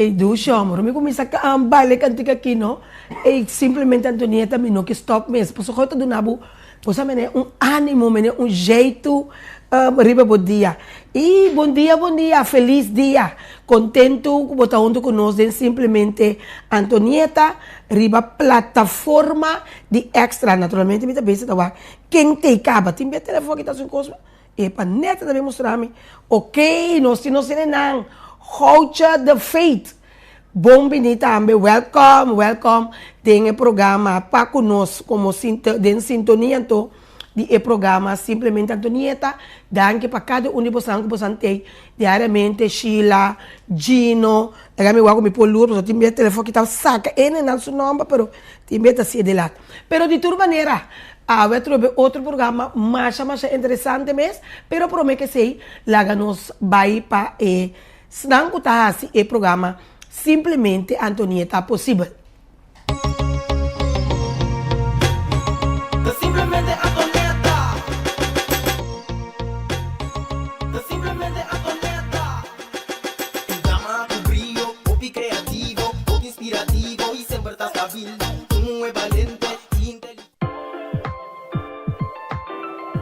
Ey dushi homber, mi cuminsa baila e cantica aki no, ey simplemente Antonieta mi no ke stop mes, pasobra God ta duna bo, bo sa mene un animo, mene un jeito riba bo dia. Y bon dia, bon dia, feliz dia, contento cu bo ta hunto cu nos den simplemente Antonieta riba plataforma di Extra. Naturalmente mi ta bisa ta wak ken t'ey caba, tin bia telefon aki ta haci un cos. E pa neta ta bin mustra mi, ok, nos tin nos hendenan, Goucha de Faith, bon bini tambe, welcome, welcome den e programa pa ku nos komo den sintonia anto di e programa Simplemente Antonieta, danki pa kada un di bosan ku bosan tei diariamente, Sheila, Gino, laga mi wak ku mi por lur pasobra tin bia telefon ki ta saka e hendenan su nomber pero tin bia ta si'e di lat, pero di tur manera Awe atrobe otro programa masha masha interesante mes, pero prome ke esei laga nos bai pa e snan ku ta hasi e programa Simplemente Antonieta posibel.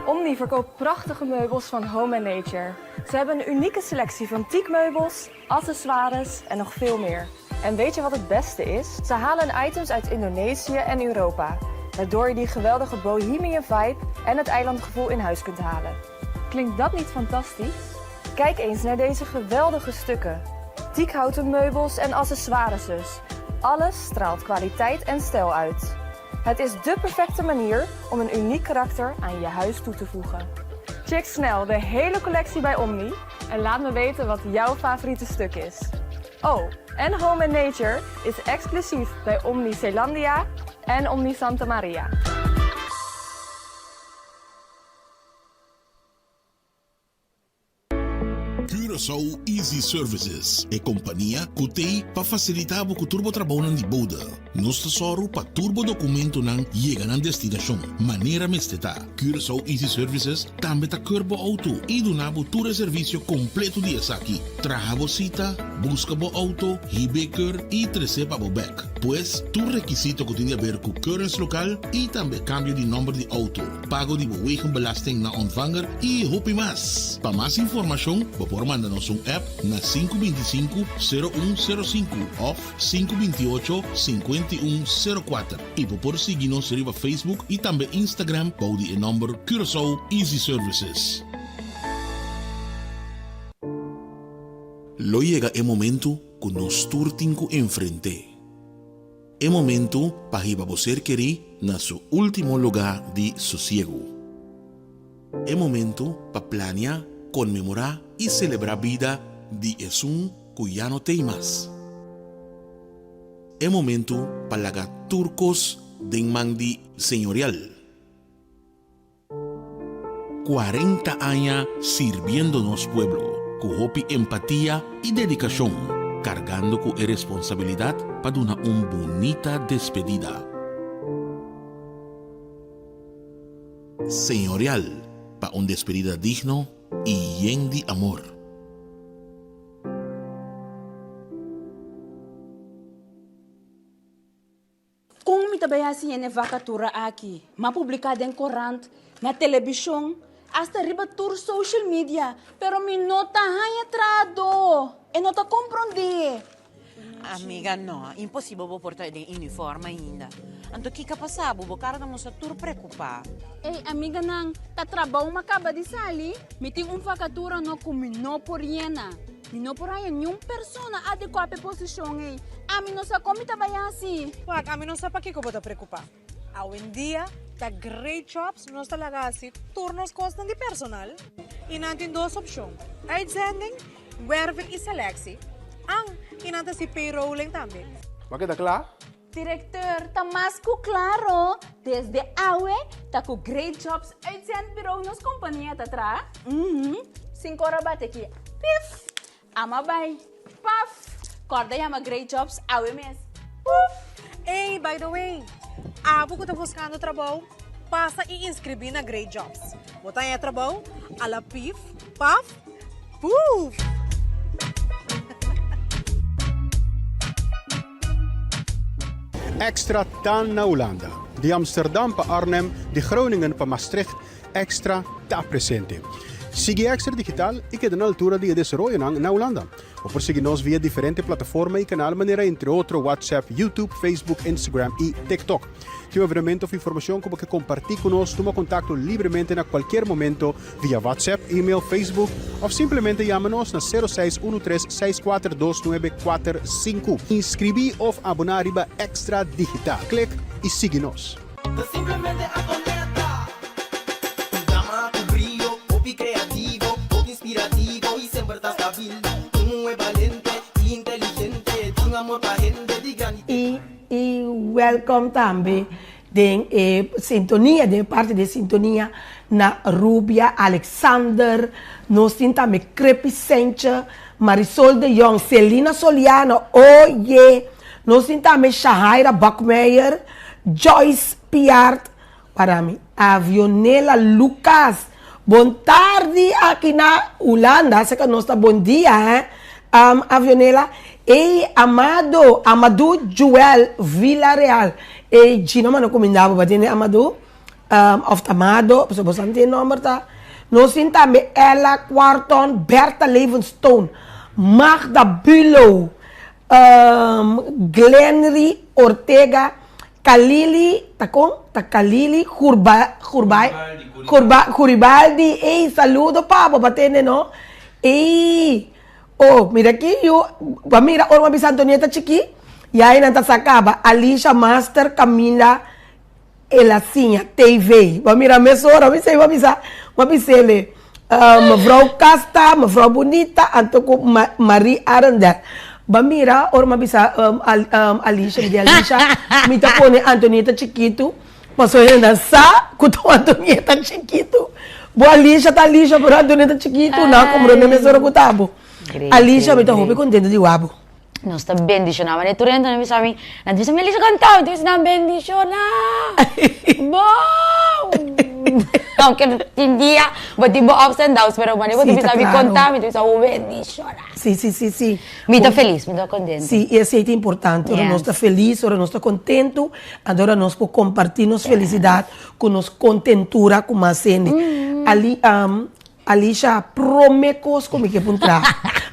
Omni verkoopt prachtige meubels van Home and Nature. Ze hebben een unieke selectie van teakmeubels, accessoires en nog veel meer. En weet je wat het beste is? Ze halen hun items uit Indonesië en Europa, waardoor je die geweldige bohemian vibe en het eilandgevoel in huis kunt halen. Klinkt dat niet fantastisch? Kijk eens naar deze geweldige stukken. Teakhouten meubels en accessoires dus. Alles straalt kwaliteit en stijl uit. Het is dé perfecte manier om een uniek karakter aan je huis toe te voegen. Check snel de hele collectie bij Omni en laat me weten wat jouw favoriete stuk is. Oh, en Home and Nature is exclusief bij Omni Zeelandia en Omni Santa Maria. Curaçao Easy Services, e kompania ku t'ei pa fasilitá bo ku tur bo trabounan di bode. Nos ta sòru pa tur bo dokumentonan yega nan destinashon manera mester ta. Curaçao Easy Services tambe ta keur bo outo i duna bo tur e servisio kompleto di esaki, traha bo sita, buska bo outo, hib'é keur i tres'é pa bo bèk. Pues, tur rekisito ku tin di aber ku keurens lokal i tambe kambio di nòmber di outo. pago di bo wegenbelasting na ontvanger y hopi mas. Pa mas informacion bo por manda nos un app na sinku 25 sero un sero sinku of sinku 28 51 sero kuater y bo por sigui nos riba Facebook y tambe Instagram bou di e nomber Curaçao Easy Services. Lo yega e momento cu nos tur tin cu enfrente. E momentu pa hiba bo ser kerí na su último lugá di sosiegu. E momentu pa plania, konmemorá i selebrá bida di esun ku ya no t'ei mas. E momentu pa laga tur kos den man di Señorial. 40 aña sirbiendo nos pueblo ku hopi empatia i dedikashon, kargando ku e responsabilidat pa duna un bunita despedida. Señorial pa un despedida digno i yen di amor. Kon mi ta bai hasi hende vakatura aki? M'a publiká den korant, na telebishon, asta riba tur social media, pero mi no ta haña trahadó. E no ta komprondé. Amiga, no, imposibel bo por ta den uniform ainda. Anto kiko a pasa bo? Bo kara ta mustra tur preokupá. Ey, amiganan, ta trabou m'a kaba di sali. Mi tin un vakatura no ku mi no por yena. Mi no por haña niun persona adekuá pa e posishon ei. Ami no sa kon mi ta bai hasi. Wak, ami no sa pakiko bo ta preokupá. Awendia ta Great Jobs nos ta laga hasi tur nos kosnan di personal i nan tin dos opshon, uitzending, werving i selectie. An, i nan ta hasi payrolling tambe. Bo a keda kla? Directeur, ta mas ku klaro, desde awe ta ku Great Jobs Uitzendbureau nos kompania ta traha. Uhum, sin kor a bati aki, pif! Ama bai, paf! Kòrda yama Great Jobs awe mes, puf! Ey, by the way, abo ku ta buskando trabou, pasa i inskribí na Great Jobs. Bo ta haña trabou a la pif, paf, puf! Extra ta na Hulanda. Di Amsterdam pa Arnhem, di Groningen pa Maastricht, Extra ta presente. Sigui Extra Digital i keda na altura di e desaroyonan na Hulanda. Bo por sigui nos via diferente plataforma i kanal manera entre otro WhatsApp, YouTube, Facebook, Instagram i TikTok. Tin un evenemento of informashon ku bo ke kompartí ku nos, tuma kontakto libremente na kualkier momento via WhatsApp, email, Facebook of simplemente yama nos na sero seis unu tres seis kuater dos nuebe kuater sinku. Inskribí of aboná riba Extra Digital. Klik i sigui nos. Ta simplemente Antonetta. Un dama ku brio, hopi kreativo, hopi inspirativo i semper ta stabil. Un muhé balente i inteligente, tin amor pa hende di grandi I i welcome tambe den e sintonia, den e parti di sintonia na Rubia Alexander, nos tin tambe Creppy Sentje, Marisol de Jong, Selina Soliano, oye! Nos tin tambe Shahaira Buckmeyer, Joyce Piart, para mi, Avionela Lucas, bon tardi aki na Hulanda, seka nos ta bon dia he, Avionela, ey Amado, Amadou Joel Villareal, ey Gino manda kuminda bo, bo a tende Amadou? Of ta Amado, pasobra bo sa no tin e nomber ta. Nos tin tambe Ella Quarton, Bertha Levenstone, Magda Bulow, Glenry Ortega, Kalili, ta kon? Ta Kalili Gurba, Gurba, Gurba, Guribaldi, ey saludo pa bo pa tende no. Ey, oh mira aki yu, bo a mira ora bo a bisa Antonieta chikí, ya eynan ta sa kaba, Alisha Master Camila El a siña TV. Bo a mira mesora, mi sei bo a bisa, bo a bis'ele, mevrouw Casta, mevrouw Bunita, anto ku Marie Arendel. Bo a mira ora mi a bisa Alicia, mi di Alicia, mi ta pone Antonieta chikitu, pasobra hende nan sa ku ta un Antonieta chikitu. Bo Alicia ta Alicia, pero Antonieta chikitu, nan a komprende mesora ku ta bo. Alicia, mi ta hopi kontento di wak bo. Nos ta bendiciona manera tur hende ta bisa mi, nan ta bisa mi Alicia canta, mi ta bisa nan bendiciona bo. Aunke tin dia bo tin bo ups and downs pero manera bo ta bisa mi conta mi ta bisa bo bendiciona. Si si si si. Mi ta feliz, mi ta contento. Si y esey ta importante ora nos ta feliz, ora nos ta contento, anto ora nos por comparti nos felicidad cu nos contentura cu mas hende. Ali Alicia, prome kos ku mi ke puntra.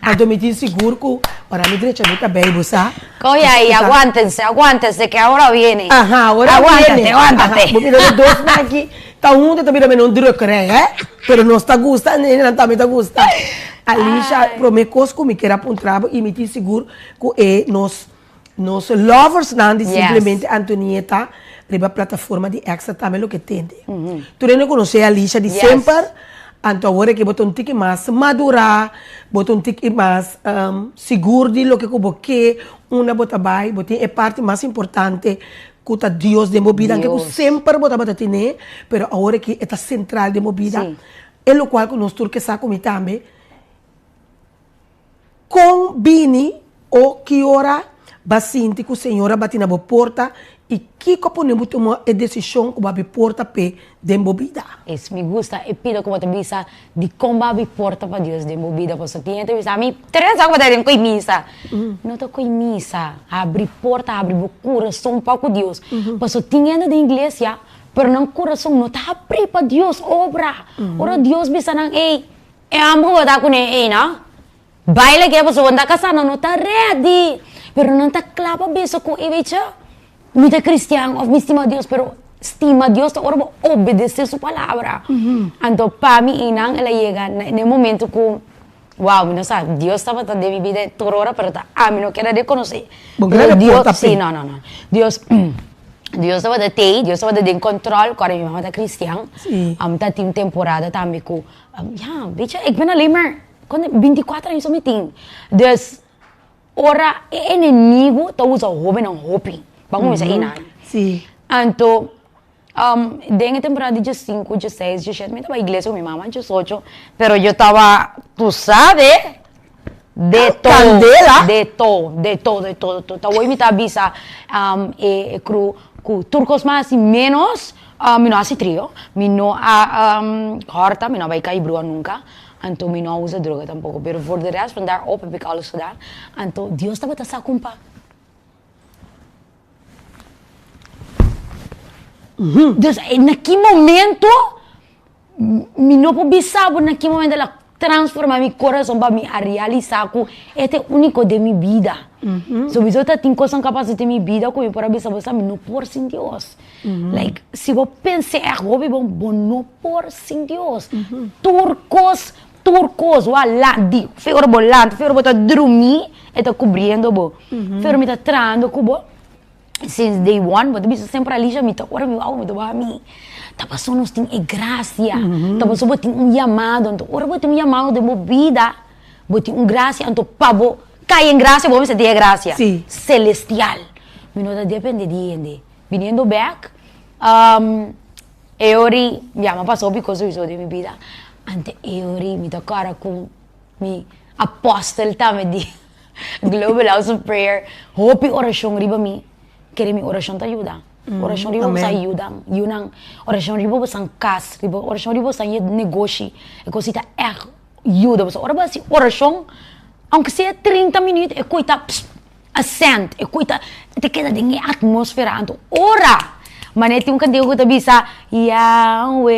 Anto mi tin sigur ku ora mi drecha mi kabei bo sa. Kohe ahi, aguantense, aguantense ke ahora viene. Aha, ahora Aguantate, viene. aguantate. Aha, bo mira e dos nan aki ta hunto ta bira mene un drukkerij, hè? Pero nos ta gusta, nenenan tambe ta gusta. Alicia, prome kos ku mi kier a puntra bo i mi tin sigur ku e nos Nos loversnan di Simplemente Antonieta riba plataforma di Extra tambe loke tende. Tur hende konosé Alicia di semper, anto awor e ke bo ta un tiki mas madurá, bo ta un tiki mas sigur di loke ku bo ke, unda bo ta bai, bo tin e parti mas importante ku ta Dios den bo bida, anke ku semper bo tabata tine, pero awor aki e ta sentral den bo bida, e lokual ku nos tur ke sa ku mi tambe. Kon bini o ki ora ba sinti ku Señor a bati na bo porta i kiko a pone bo tuma e desishon ku bo habri porta p'e den bo bida? Es mi gusta e pida ku bo ta bisa dikon bo habri porta pa Dios den bo bida pasobra tin hende ta bisa mi tres ora ku bo ta den koi misa. No ta koi misa, habri porta habri bo kurason pa ku Dios pasobra tin hende den iglesia pero nan kurason no ta habri pa Dios obra. Ora Dios bisa nan ey E homber ku bo ta kuné ei no, baila ke pasobra bo no ta kasá nan no ta ready, pero nan ta kla pa bisa ku e weet je, mi ta kristian òf mi stima Dios, pero stima Dios ta ora bo obedesé su palabra. Anto pa mi einan el a yega na e momento ku wow mi no sa Dios tabata den mi bida tur ora pero ta ami no keda rekonosé. Bo keda reporta p'e. Si no no no Dios. Dios tabata tei, Dios tabata den control, cuando mi mama ta cristian. Sí. Am ta tin temporada tambe cu, ja, weet je, ik ben alleen maar, cuando, 24 aña so mi tin. Dus, ora e enemigo ta usa hobennan hopi, ban cuminsa einan. Sí. Anto, den e temporada di diescinco, diesseis, diesshete, mi ta bai iglesia cu mi mama, diesocho, pero yo taba, tu sabe, De todo. Candela. De todo, de todo, de todo, todo. Ta hoy mi ta bisa e e crew cu tur cos mas haci menos mi no haci trio, mi no a horta, mi no a bay cay brua nunca, anto mi no a usa droga tampoco, pero voor de rest van daar op heb ik alles gedaan, anto Dios tabata sa cumpa. Dus na ki momento mi no por bisa bo na ki momento el a transforma mi corazon pa mi a realisa cu e ta e unico den mi bida. Sowiso ta tin cosnan cu a pasa den mi bida cu mi por a bisa bo sa mi no por sin Dios. Like si bo pensa echt hopi bon bo no por sin Dios. Tur cos tur cos bo a di fe ora bo lanta fe ora bo ta drumi e ta cubriendo bo. Fe ora mi ta trahando cu bo. Since day one, bo ta bisa semper Alicia, mi ta ora mi wou, mi ta wou mi. Ta paso nos tin e gracia, ta paso bo tin un yamado, anto ora bo tin un yamado den bo bida, bo tin un gracia, anto pa bo cay en gracia, bo mester tin e gracia celestial. Mi no ta depende di hende. Biniendo bek, e ori, ya mi a pasa hopi cos sowieso den mi bida, anto e ori mi ta kòrda ku mi apostel tambe di. Global House of Prayer, hopi orashon riba mi, kere mi orashon ta yuda. Orashon riba boso a yuda, yunan. Orashon riba boso kas, riba orashon riba boso negoshi, e kos ta ègt yuda boso. Ora bo hasi orashon, aunke sea trinta minüt, e koi ta ascend, e koi ta, e ta keda den e atmosfera. Anto ora, manera tin un kantiga ku ta bisa,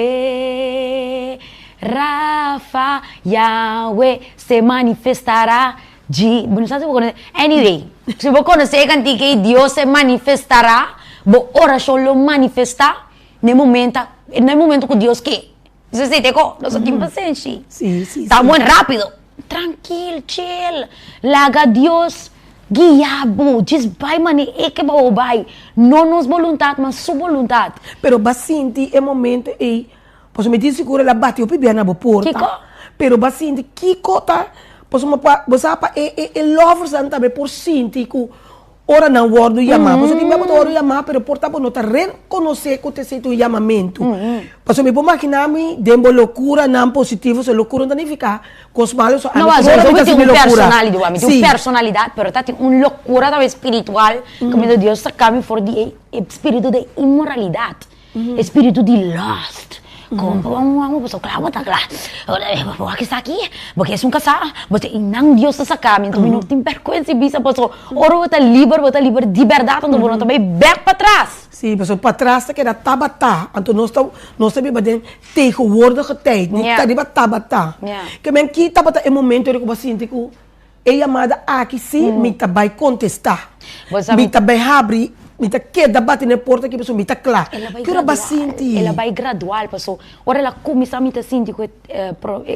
Yahweh Rafa, Yahweh se manifestará Dji, bo no sa si bo konosé. Anyway, si bo konosé e kantika ei, Dios se manifestará, bo orashon lo manifestá na e momento, na e momento ku Dios ke. Bo sa te ko? Nos no tin pasenshi. Sí, sí, Ta sí. bon rápido. Trankil, chill. Laga Dios guia bo. Djis bai manera e ke pa bo bai. No nos boluntat, ma su boluntat. Pero bo a sinti e momento ei Pasobra mi tin sigur el a bati hopi bia na bo porta. Kiko? Pero bo a sinti kiko ta, pasobra pa, bo sa pa e e loversnan tambe por sinti ku ora nan wòrdu yamá. Pasobra tin bia bo ta wòrdu yamá pero por ta bo no ta rekonosé ku ta esei ta un yamamentu. Pasobra mi por maginá mi den bo lokuranan positivo, so lokura no ta nifiká kos malo, so No, ami so tur ora mi mi ta tin hasi mi un lokura. personalidad, mi tin un Sí. personalidad, pero ta tin un lokura tambe spiritual kaminda Dios saka mi for di e e spiritu di inmoralidat. E spiritu di lust. Kon pa un amo pasobra kla bo ta kla. Bo a kisa aki, bo ke esun kasá, bo ta i nan Dios ta saka mi, anto mi no tin bèrgwensa di bisa pasobra ora bo ta liber, bo ta liber di bèrdat, anto bo no ta bai bèk patras. Sí, pasobra patras ta keda tabata, anto nos ta nos ta biba den tegenwoordige tijd, no ta riba tabata. Ke men ki tabata e momento ku bo a sinti ku E yamada aki si mi ta bai kontestá. Mi ta bai habri, mi ta keda bati na e porta aki pasobra mi ta kla. El a bai Ki ora bo a gradual, sinti? el a bai gradual paso ora el a kuminsá mi ta sinti ku e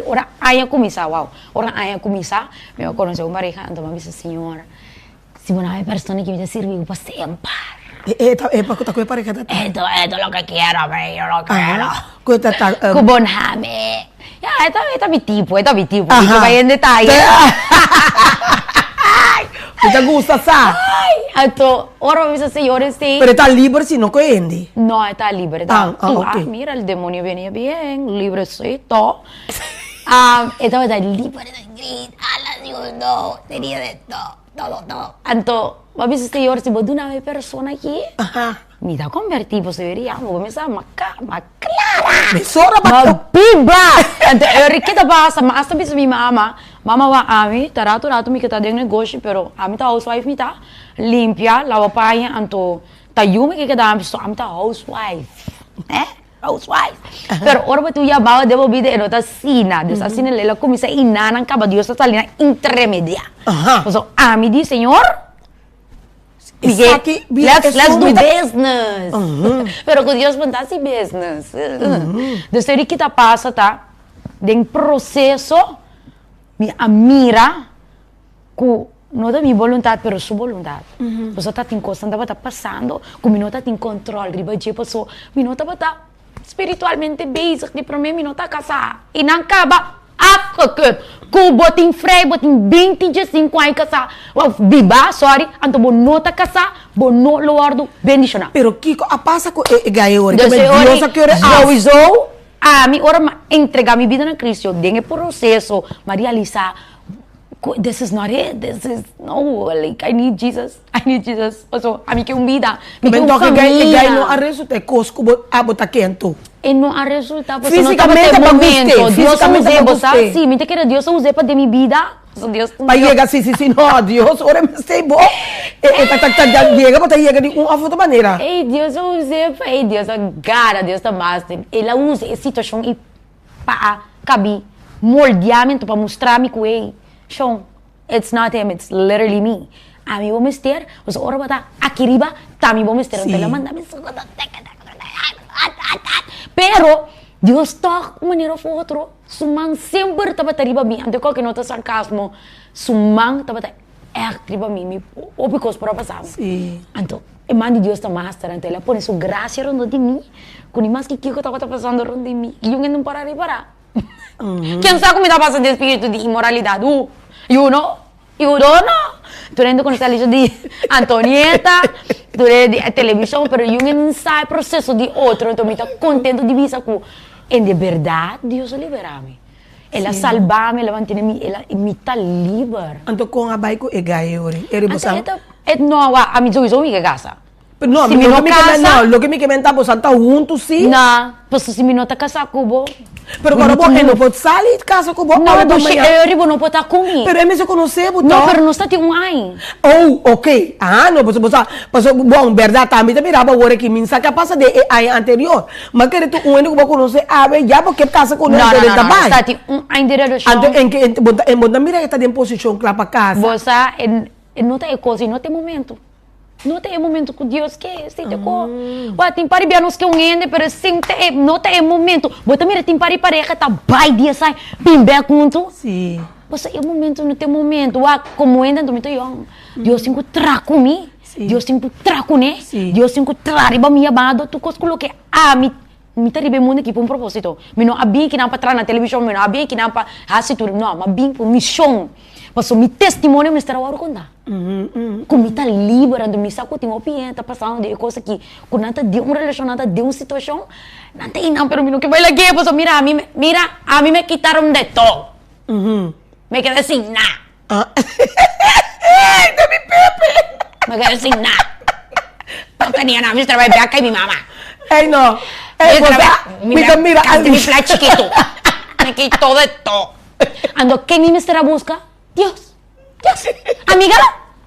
ora aña kuminsá wou, ora aña kuminsá mi a konosé un pareha anto mi a bisa Señor si bo no a e persona ki mi ta sirbi bo pa semper. E ta e pa ku e pareha ta ta? Esto esto lo ke kiero mi yo lo kiero. Ku e ta ta. Ku bo nami. Ya e ta e ta mi tipo e ta mi tipo mi ke bai en detaye. Mi ta gusta sa. Ay anto ora mi bisa señor esei. Pero e ta liber si no ku e hende? No e ta liber e ta Ah ah ok. Ah mira el demonio venia bien librecito. E tabata liber e ta grita ala Dios no tenia de todo. Todo, todo. Anto, bo a bisa Señor, si bo duna mi e persona aki, mi ta converti, pasobra yo amo bo, mi sa, ma ka, ma clara! Mesora ba Ma biba! Anto, e ora ke ta pasa, mi hasta bisa mi mama, mama wak ami, ta rato rato mi ke ta den negoshi, pero ami ta housewife mi ta, limpia, laba paña, anto ta yu mi ke keda ami, so ami ta housewife, eh. Housewife. Pero ora bo tin un yamado den bo bida e no ta asina. Dus asina el a kuminsá iná nan kaba Dios ta sali nan intermediá. Pasobra ami di Señor, Esaki bira let's, let's esun do mi ta business. Pero ku Dios bo no ta hasi business. Dus te di kita pasa ta den proseso mi a mira Ku no ta mi boluntat pero su boluntat. Pasobra ta tin kosnan tabata pasando ku mi no ta tin kòntròl riba dje paso mi no tabata spiritualmente bezig di promé mi no ta kasá i nan kaba afgekut ku bo tin frei bo tin binti diesinku aña kasá òf bibá sòri anto bo no ta kasá bo no lo wòrdu bendishoná. Pero kiko a pasa ku e gai ora? Dus e Dios a kere af. Souiso ami ora mi a entrega mi bida na Cristo den e proseso mi a realisá Cu this is not it, this is no, like I need Jesus, I need Jesus, paso ami ke un bida, mi ke un Bento famia. E gai no a resulta e cos cu bo abo ta kento. E no a resulta paso no tabata Fisicamente e pa momento. guste, Dios a fisicamente us'é, pa bo sa, guste. si, mi ta kere Dios a us'é pa den mi bida. So Dios Pa yega si si si no Dios ora e mester bo e e ta ta ta yega bo ta yega di un of otro manera. Ey Dios a us'é pa ey Dios a gara Dios ta master el a usa e situacion y pa a kabi moldeá mi anto pa mustra mi ku ey shon it's not him it's literally me ami bo mester pasobra ora bo ta aki riba ta mi bo mester anto el a manda mi pero Dios tog un manera of otro su man semper tabata riba mi anto e koke no ta sarcasmo su man tabata ègt riba mi mi hopi kos por a pasa mi anto e man di Dios ta master anto el a pone su gracia rondó di mi ku ni maske kiko tabata pasando rond di mi yunga no por a ripará ken sa ku mi ta pasa den spiritu di inmoralidad uh you know you don't know tur hende konosé Alicia di Antonieta tur hende di televishon pero yunga no sa e proseso di otro anto mi ta kontento di bisa ku en de berdad Dios a libera mi el a salba mi el a mantene mi el a mi ta liber. Anto kon a bai ku e gai e ori e riba sa? No ami souiso mi ke kasa. Pero no, Si mi loke no mi ke men, casa- no, loke mi ke men ta bosan ta huntu si. Na, pasobra si mi no ta casá cu bo. Pero we ora need bo to e no move. por sali casa cu bo No, ora bo dushi, mañana. e ori bo no por ta cu mi. Pero e mester conoce bo No, toch? pero nos ta tin un aña. Oh, ok. Ah, no, pasobra bo sa, pasobra, bon, berdad tambe ta mira bo awor aki, mi sa ke a pasa den e aña anterior. Ma kere tur un hende cu bo conoce awe, ya bo ke casa cu No, nan, no, anto no, den ta no, nos bai. ta tin un aña di relacion. Anto en ke, bo ta, en bo ta mira e ta den posicion cla pa casa. Bo sa, e, e no ta e cos, e no ta e momento. No ta e momento ku Dios ke, si te ko. Wak, tin par di bia nos ke un hende, pero sin ta e, no ta e momento. Bo ta mira tin par di pareha ta bai di esai, bin bek huntu. Sí. Pasobra e momento no ta e momento. Wak, komo hende anto mi ta yòn. Dios tin ku traha ku mi. Sí. Dios tin ku traha kuné. Sí. Dios tin ku traha riba mi yamado, tur kos ku loke ami, mi ta riba e mundu aki pa un proposito. Mi no a bin kinan pa traha na televishon, mi no a bin kinan pa hasi tur, no, mi a bin pa un mishon. Pasobra mi testimonio mester a wòrdu kontá. Ku mi ta liber, anto mi sa ku tin hopi hende ta pasando den e kos aki, ku nan ta den un relashon, nan ta den un situashon, nan ta einan, pero mi no ke bai lag'é, pasobra mira ami, mira, ami me kitaron de todo. Me keda sin nada. Ay, ta mi Pepe! Me keda sin nada. No tenia nada, mi mester bai bek kai mi mama. Ey no, ey bo sa, mi ta mira Mi mi flat chikitu. Me kitó de todo. Anto ken mi mester a buska? Dios. Dios. Amiga?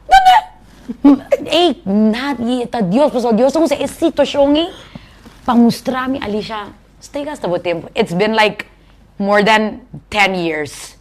Donde? Ey, nadie ta Dios, pasobra Dios ta usa e situacion ey pa mustra mi, Alicia, stay gasta bo tempo. It's been like more than ten years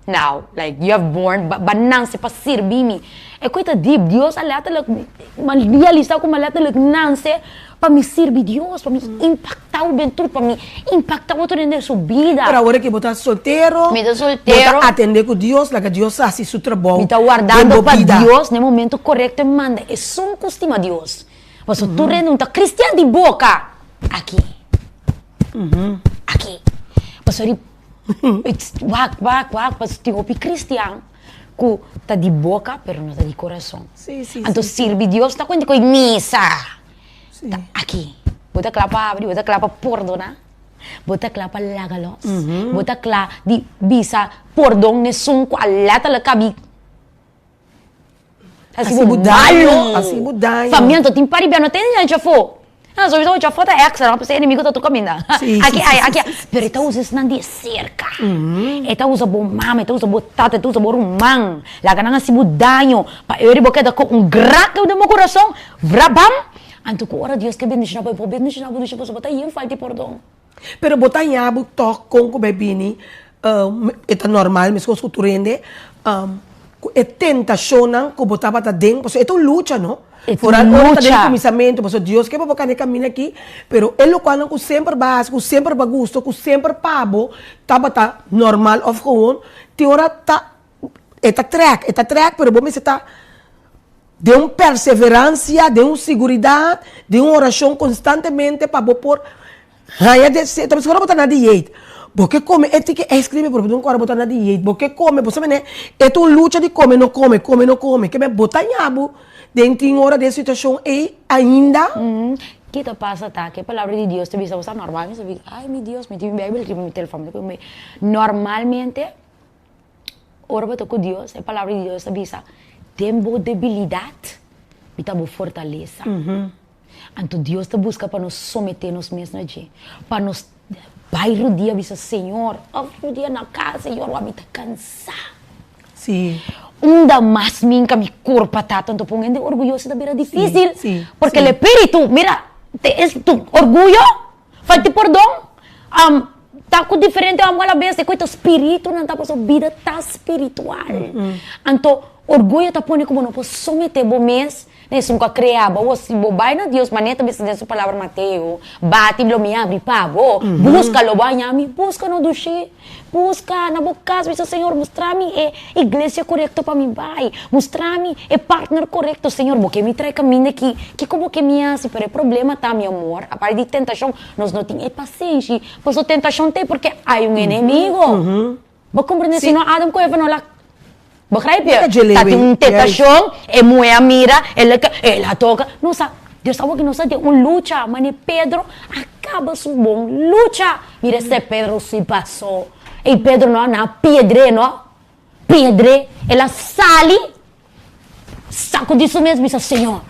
now, like you have born, ba nanse pa sirbi mi. E koe ta deep, Dios a letterlijk, mi a realisa ku mi a letterlijk nanse pa mi sirbi Dios, pa mi impacta hubentud, pa mi impacta otro hende su bida. Pero awor aki bo ta soltero. Mi ta soltero. Bo ta atende cu Dios, laga Dios haci su trabou Mi ta den wardando bo pa bida. Dios na e momento corecto e manda esun cu stima Dios. Pasobra tur hende no ta cristian di boca. Aki. Aki. Pasobra di wak, wak, wak, pasobra tin hopi cristian cu ta di boca pero no ta di corazon. Anto sirbi Dios ta cuenta cu e misa. Ta aki. Bo ta kla pa abri, bo ta kla pa pordoná, bo ta kla pa laga lòs, bo ta kla di bisa pordon na esun ku a lèterlik kabi hasi bo malu. Hasi bo daño. Famia anto tin pari bia no tene nan chafó. Ah, sowieso un chafó ta extra, no? Pasobra e enemigo ta tur kaminda. Aki ai, aki ai. Pero e ta usa esnan di e serka. E ta usa bo mama, e ta usa bo tata, e ta usa bo ruman. Laga nan hasi bo daño pa e ora bo keda ku un grak den bo kurason. Brabam! Anto ku ora Dios ke bendishoná bo, e por bendishoná bo dushi pasobra bo ta yen falta di pordon. Pero bo ta haña bo tòg kon ku bai bini, e ta normal meskos ku tur hende, ku e tentashonnan ku bo tabata den, pasobra e ta un lucha no, E ta un foral ora ta den lucha. kuminsamentu, pasobra Dios ke pa bo kanda e kaminda aki, pero e lokualnan ku semper bo a hasi, ku semper bo a gusta, ku semper pa bo tabata normal òf gewoon, tin ora ta E ta trèk, e ta trèk, pero bo mester ta den un perseveransia, den un siguridat, den un orashon konstantemente pa bo por haña de se, ta pasobra bo ta na dieet, bo ke kome e tiki ijscream pero bo ta kòrda bo ta na dieet, bo ke kome, bo sa mene, e ta un lucha di kome no kome, kome no kome, ke men bo ta haña bo den tin ora den situashon ei ainda. Ke ta pasa ta ke palabra di Dios ta bisa bo sa normal, mi sa bisa, ay mi Dios, mi tin mi bijbel riba mi telefòn, mi ta pone normalmente. Ora bo ta ku Dios, e Palabra di Dios ta bisa, Den bo debilidat, mi ta bo fortalesa. Anto Dios ta buska pa nos someté nos mes na dje, pa nos bai rudia bisa, Señor, òf rudia na kas, Señor, wak mi ta kansá. Sí. Unda mas minka mi kurpa ta, tanto pa un hende orguyoso ta bira difísil. Sí, sí, Porque sí. el espíritu, mira, te es tu orguyo, falta pordon, um, ta ku diferente amo a la bes, e ku ta spiritunan ta pasobra bida ta spiritual. Anto orguyo ta pone ku bo no por somete bo mes na esun ku a krea bo. Awor si bo bai na Dios, manera ta bisa den su palabra Mateo, bati lo mi abri pa bo, buska lo bo haña mi, buska no dushi. Buska na bo kas, bisa Señor, mustra mi e iglesia korekto pa mi bai, mustra mi e partner korekto, Señor, bo ke mi trae kaminda aki, kiko bo ke mi hasi? Pero e problema ta, mi amor, aparte di tentashon, nos no tin e pasenshi, pasobra tentashon ta ei porque hay un enemigo. Bo komprende? Si no Adam ku Eva no la Begrijp je? Ta tin un tentashon, e muhé a mira, el a el a toka. Nos sa, Dios ta wak nos ta den un lucha, mane Pedro a kaba su bon lucha. Mira esei Pedro si pasó. Ey Pedro no a na piedr'é no, piedr'é, el a sali sakudí su mes bisa, Señor,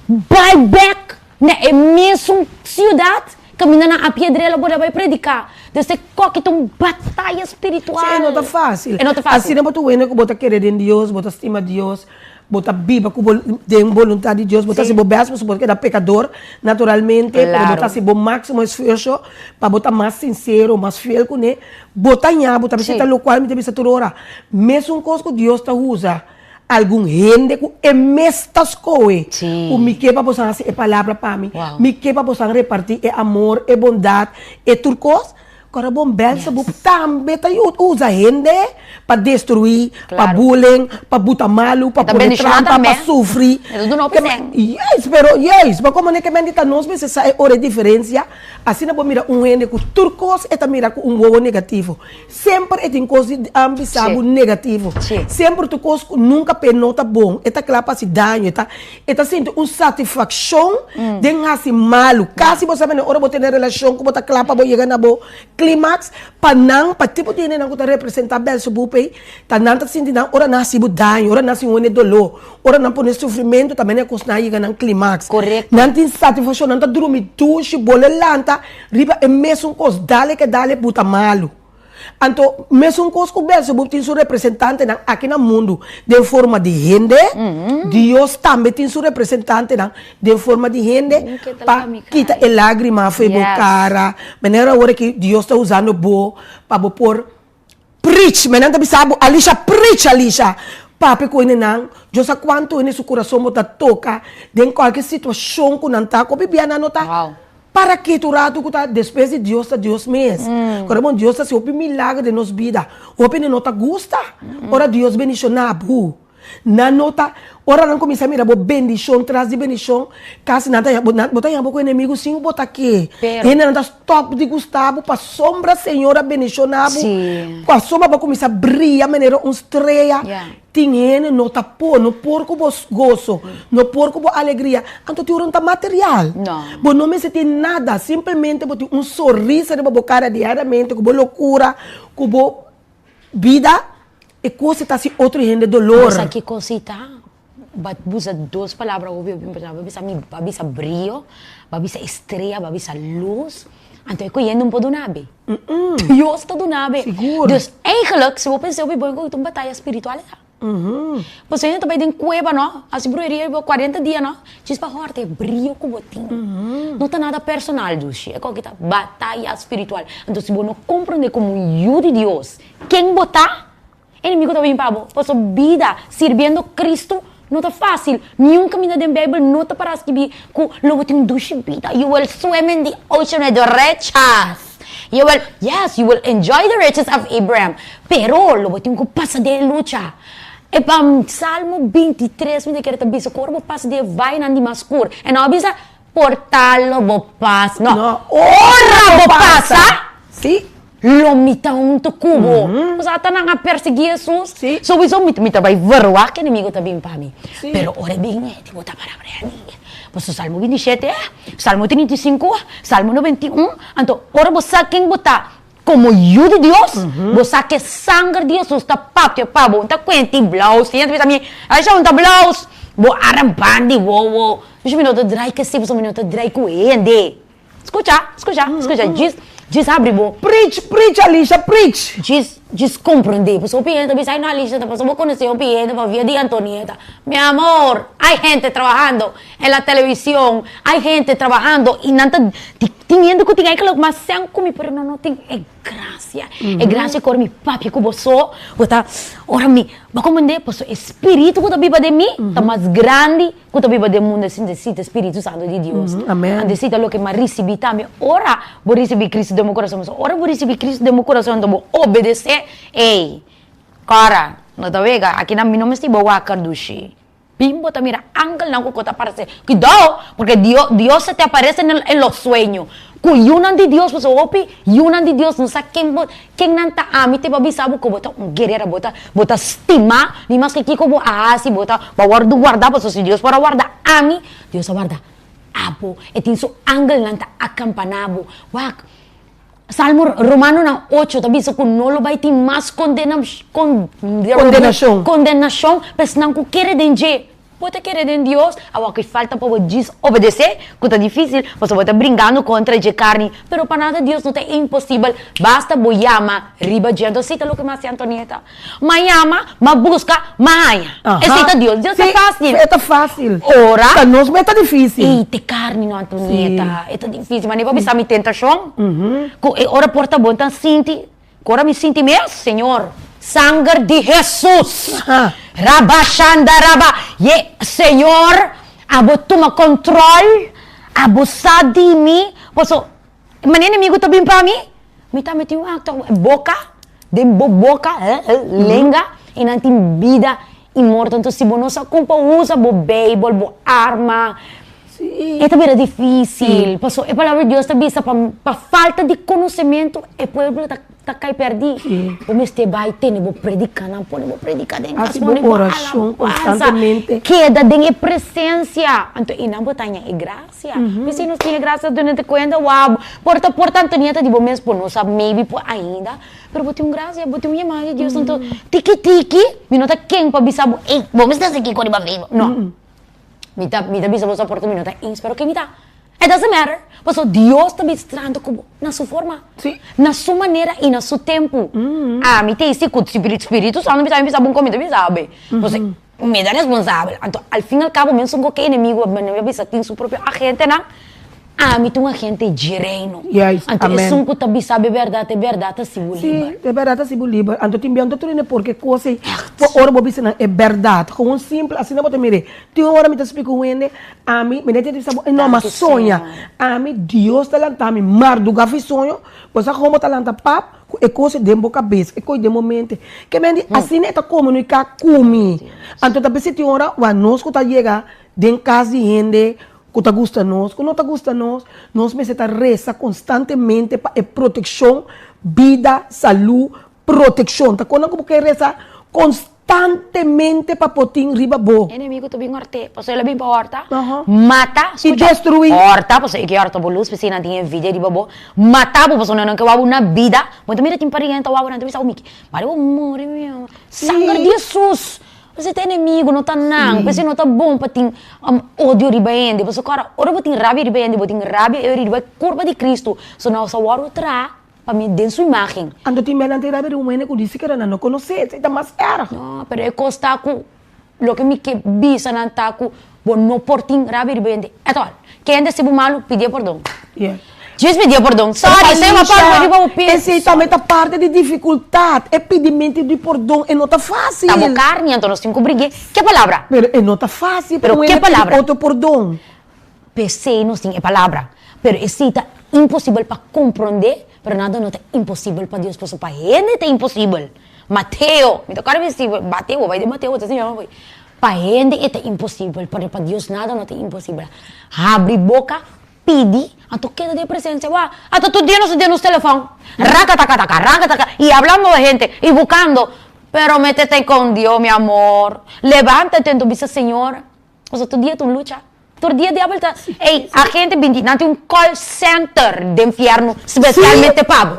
bai bek na e mesun siudat kaminda nan a piedr'é lo por a bai prediká. Dus e koki ta un bataya spiritual. Sí, e no ta fásil. E no ta fásil. Asina bo ta wende ku bo ta kere den Dios, bo ta stima Dios, bo ta biba ku bo den boluntat di Dios, bo ta hasi bo bèst pasobra bo ta keda pekador naturalmente, pero bo ta hasi bo máksimo esfuerso pa bo ta mas sinsero, mas fiel kuné. Bo ta ña, bo ta bisa ta lokual mi ta bisa tur ora. Mesun kos ku Dios ta usa algun hende ku e mes ta skohe ku mi ke pa boso hasi e palabra pa mi, mi ke pa boso repartí e amor, e bondat, e tur kos. Kora bon Belzebub tambe ta usa hende pa destruí, pa bullying, pa buta malu, pa pone trampa, pa sufri. Yes, pero yes, bo komo ke men di ta nos mester sa e ora e diferensia. Asina bo mira un hende ku tur kos e ta mira ku un wowo negativo. Semper e tin kos di bisa bo negativo. Semper tur kos ku nunka p'e no ta bon. E ta kla pa hasi daño. E ta e ta sinti un satisfakshon den hasi malu. Kasi bo sa mene ora bo tene relashon ku bo ta kla pa bo yega na bo klimaks, pa nan, pa tipo di hendenan ku ta representá Belzebub ei, ta nan ta sinti nan ora nan hasi bo daño, ora nan hasi un hende doló, ora nan pone sufrimentu ta mene kos nan a yega nan klimaks. Nan tin satisfakshon, nan ta drumi dushi, bo lo lanta. Riba e mesun kos, dale ke dale buta malu. Anto, mesun kos ku Belzebub tin su representantenan aki na mundu den forma di hende, Dios tambe tin su representantenan den forma di hende pa kita e lágrima for bo kara. Manera awor aki Dios ta usando bo pa bo por preach. Menan ta bisa bo, Alisha, preach, Alisha! Papia ku hendenan, Dios sa kuantu hende su kurason bo ta toka den kualke situashon ku nan ta. Ku hopi bia nan no ta Para ketu ratu ku ta despues di Dios ta Dios mes. Ora bon Dios ta hasi hopi milagro den nos bida, hopi hende no ta gusta ora Dios bendishoná bo. Nan no ta, ora nan kuminsá mira bo bendishon tras di bendishon, kasi nan ta bo ta haña bo ku enemigu sin bo ta ke. Hendenan ta stòp di gusta bo pasobra Señor a bendishoná bo, pasobra bo a kuminsá bria manera un strea. Tin hende no ta por, no por ku bo goso, no por ku bo alegria, anto tin ora no ta material. Bo no mester tin nada, simplemente bo tin un sonrisa riba bo kara diariamente ku bo lokura, ku bo bida, e kos ta hasi otro hende dolor. Bo sa ki kos ei ta? Bo a usa dos palabra hopi hopi importante, bo a bisa mi, bo a bisa brio, bo a bisa estrea, bo a bisa lus, anto e koyende un por duna be. Dios ta duna be. Sigur. Dus eigenlijk, si bo pensa hopi bon, ta un bataya spiritual e ta. Pasobra hende ta bai den kueba no, hasi bruheria riba kuarenta dia no, djis pa hòrta e brio ku bo tin. No ta nada personal dushi, e koki ta bataya spiritual. Anto si bo no komprondé komo un yu di Dios ken bo ta, enemigo ta bin pa bo. Pasobra bida sirbiendo Cristo no ta fácil. Niun kaminda den Bijbel no ta para skibí ku lo bo tin un dushi bida. You will swim in the ocean with riches. You will, yes, you will enjoy the riches of Abraham. Pero lo bo tin ku pasa den e lucha. E Salmo bintitres mi ta kere ta bisa ku ora bo pasa den e vainan di mas skur. E no a bisa por tal lo bo pasa. No, ora bo pasa. Sí. Lo mi ta huntu ku bo. Pasobra ata nan a persiguí Hesus. Souiso mi ta bai verwagt ku enemigu ta bin pa mi. Pero ora e bin e tin ku ta para ready. Pasobra Salmo bintishete, Salmo 35, Salmo 91, anto ora bo sa ken bo ta komo yu di Dios, bo sa ku e sanger di Hesus ta papia pa bo. Un ta kuenti blous, tin hende ta bisa mi, Aisha un ta blous. Bo aran bandi wowo. Mi no ta drai ku esei pasobra mi no ta drai ku hende. Skucha, skucha, skucha, djis, djis habri bo. Preach, preach Alisha, preach! Djis. Djis comprende, pasobra hopi hende ta bisa, ay no Alicia, ta pasobra bo conoce hopi hende pa via di Antonieta. Mi amor, hay hende trabahando en la television, hay hende trabahando y nan ta tin hende cu tin eigenlijk mas cen cu mi, pero nan no tin e gracia. E gracia cu ora mi papia cu boso, bo ta, ora mi, bo comprende? Pasobra e spiritu cu ta biba den mi ta mas grandi Ku ta biba den mundu sin desita Spiritu Santu di Dios. Amen. Desita loke m'a risibí tambe ora bo risibí Cristo den bo kurason. Pasobra ora bo risibí Cristo den bo kurason anto bo obedesé, ey, kòrda, no ta wega, akinan mi no mester bo wak dushi. Bin bo ta mira angelnan ku ta aparesé. Kuidou, porque Dios, Dios se te aparece en en los sueños. Ku yunan di Dios, pasobra hopi yunan di Dios no sa ken bo, ken nan ta. Ami te por bisa bo ku bo ta un guerera, bo ta, bo ta stimá, ni maske kiko bo a hasi, bo ta, bo a wòrdu wardá, pasobra si Dios por a warda ami, Dios a warda abo. E tin su angelnan ta akampaná bo. Wak, Salmo, Romanonan ocho ta bisa ku no lo bai tin mas kondena, kon, Kondenashon. kondenashon pa esnan ku kere den dje. Bo ta kere den Dios? Awor ki falta pa bo djis obedesé, ku ta difísil, pasobra bo ta bringando kontra dje karni. Pero pa nada Dios no ta imposibel, basta bo yama riba dje. Anto esei ta loke mi hasi, Antonieta. M'a yama, m'a buska, m'a haña. Esei ta Dios. Dios ta fásil. E ta fásil. Ora. Pa nos mes ta difísil. Ei, te karni no, Antonieta. E ta difísil. Manera bo bisa mi tentashon, ku e ora por ta bo ta sinti. Ku ora mi sinti mes, Señor, sanger di Hesus, raba shanda raba, ye, Señor, abo tuma control, abo sa di mi, paso, manera enemigo ta bin pa mi, mi tambe tin un acto, boca, den bo boca, lenga, y nan tin bida y morto, entonces si bo no sa con pa usa bo Bijbel, bo arma, E ta bira difícil, pasobra e palabra di Dios ta bisa pa pa falta di konosementu e pueblo ta ta kai pèrdí. Bo mester bai tene bo predikanan, pone bo predika den kas, Hasi bo pone bo orashon alabansa, konstantemente. keda den e presensia. Anto einan bo ta haña e grasia. P'esei nos tin e grasia dunante kuenta, wou, por ta por tanto nieta di bo mes por no sa maybe por ainda, pero bo tin un grasia, bo tin un yamada di Dios. Anto tiki tiki, mi no ta ken pa bisa bo, ey, bo mester hasi kiko riba Facebook. No. Mi ta, mi ta bisa boso aporto mi no ta eens, pero ke mi ta? It doesn't matter, pasobra Dios ta bistrando ku bo na su forma, Sí. na su manera i na su tempu. Ami ta isi ku Spiritu, Spiritu Santu bisa mi bisa bon kon mi ta bisa awe. Pasobra mi ta responsabel. Anto al fin al kabo mesun ku ke enemigo mi a bisa tin su propio agentenan, Ami ta un agente dje Reino. Juist, Anto amen. esun ku ta bisa bo e bèrdat, e bèrdat ta hasi bo Sí, liber. e bèrdat ta hasi bo liber. Anto tin biaha no ta trene porke kos ei por ora bo bisa nan e bèrdat. Gewoon simpel, asina bo ta mir'é. Tin un ora mi ta splika un hende, ami, mi no ta bisa bo, no, m'a Danki, soña. Señor. Ami, Dios ta lanta mi mardugá fi soño, bo sa kon bo ta lanta pap ku e kos ei den bo kabes, e kos ei den bo mente. Ke men di, asina e ta komuniká ku mi. Anto ta bisa tin ora, wak nos ku ta yega den kas di hende, Ku ta gusta nos, ku no ta gusta nos, nos mester ta resa konstantemente pa e protekshon, bida, salú, protekshon. Ta konan ku bo ke resa konstantemente pa por tin riba bo. Enemigo ta bin hort'é, pasobra el a bin pa horta, mata, I skucha, destruí. horta, pasobra e ke horta bo lus, p'esei nan tin envidia riba bo, mata bo, pasobra nan ke wak bo na bida, bo ta mira tin pariente ta wak bo, nan ta bisa, oh mi ke, mari bo muri mi amor, sanger di Hesus. Pasobra ta enemigo no ta nan, p'esei no ta bon pa tin odio riba hende, pasobra ora ora bo tin rabia riba hende, bo tin rabia e riba e kurpa di Cristo, so nos a wòrdu traha pa mi den su imagen. Anto tin bia nan tin rabia riba un hende ku di sikiera nan no konosé, esei ta mas erg. No, pero e kos ta ku loke mi ke bisa nan ta ku bo no por tin rabia riba hende at all. Ke hende hasi bo malu, pidié pordon. Yeah. Djis pidié pordon. Sorry, esei ma parti riba bo pie. Esei tambe ta parte di dificultad. E pidimento di pordon e no ta facil. Ta bo carni, anto nos tin cu brigu'é. Ke palabra? Pero e no ta facil pa Pero un ke hende pidi palabra? otro pordon. P'esei nos tin e palabra. Pero esei ta imposibel pa comprendé, pero nada no ta imposibel pa Dios, pasobra pa hende ta imposibel. Mateo, mi ta kòrda mi si Mateo, bai den Mateo, ta siña mi. Pa hende e ta imposibel, pero pa Dios nada no ta imposibel. Habri boka, pidi, anto keda den presencia. Wak, ata tur dia nos ta den nos telefòn, rakatakataka, rakataka, i hablando ku hende, i bukando. Pero metete kon Dios, mi amor. Levántate anto bisa, Señor, pasobra tur dia ta un lucha. Tur dia diabel ta, ey, agente binti, nan tin un call center den fierno specialmente pa bo.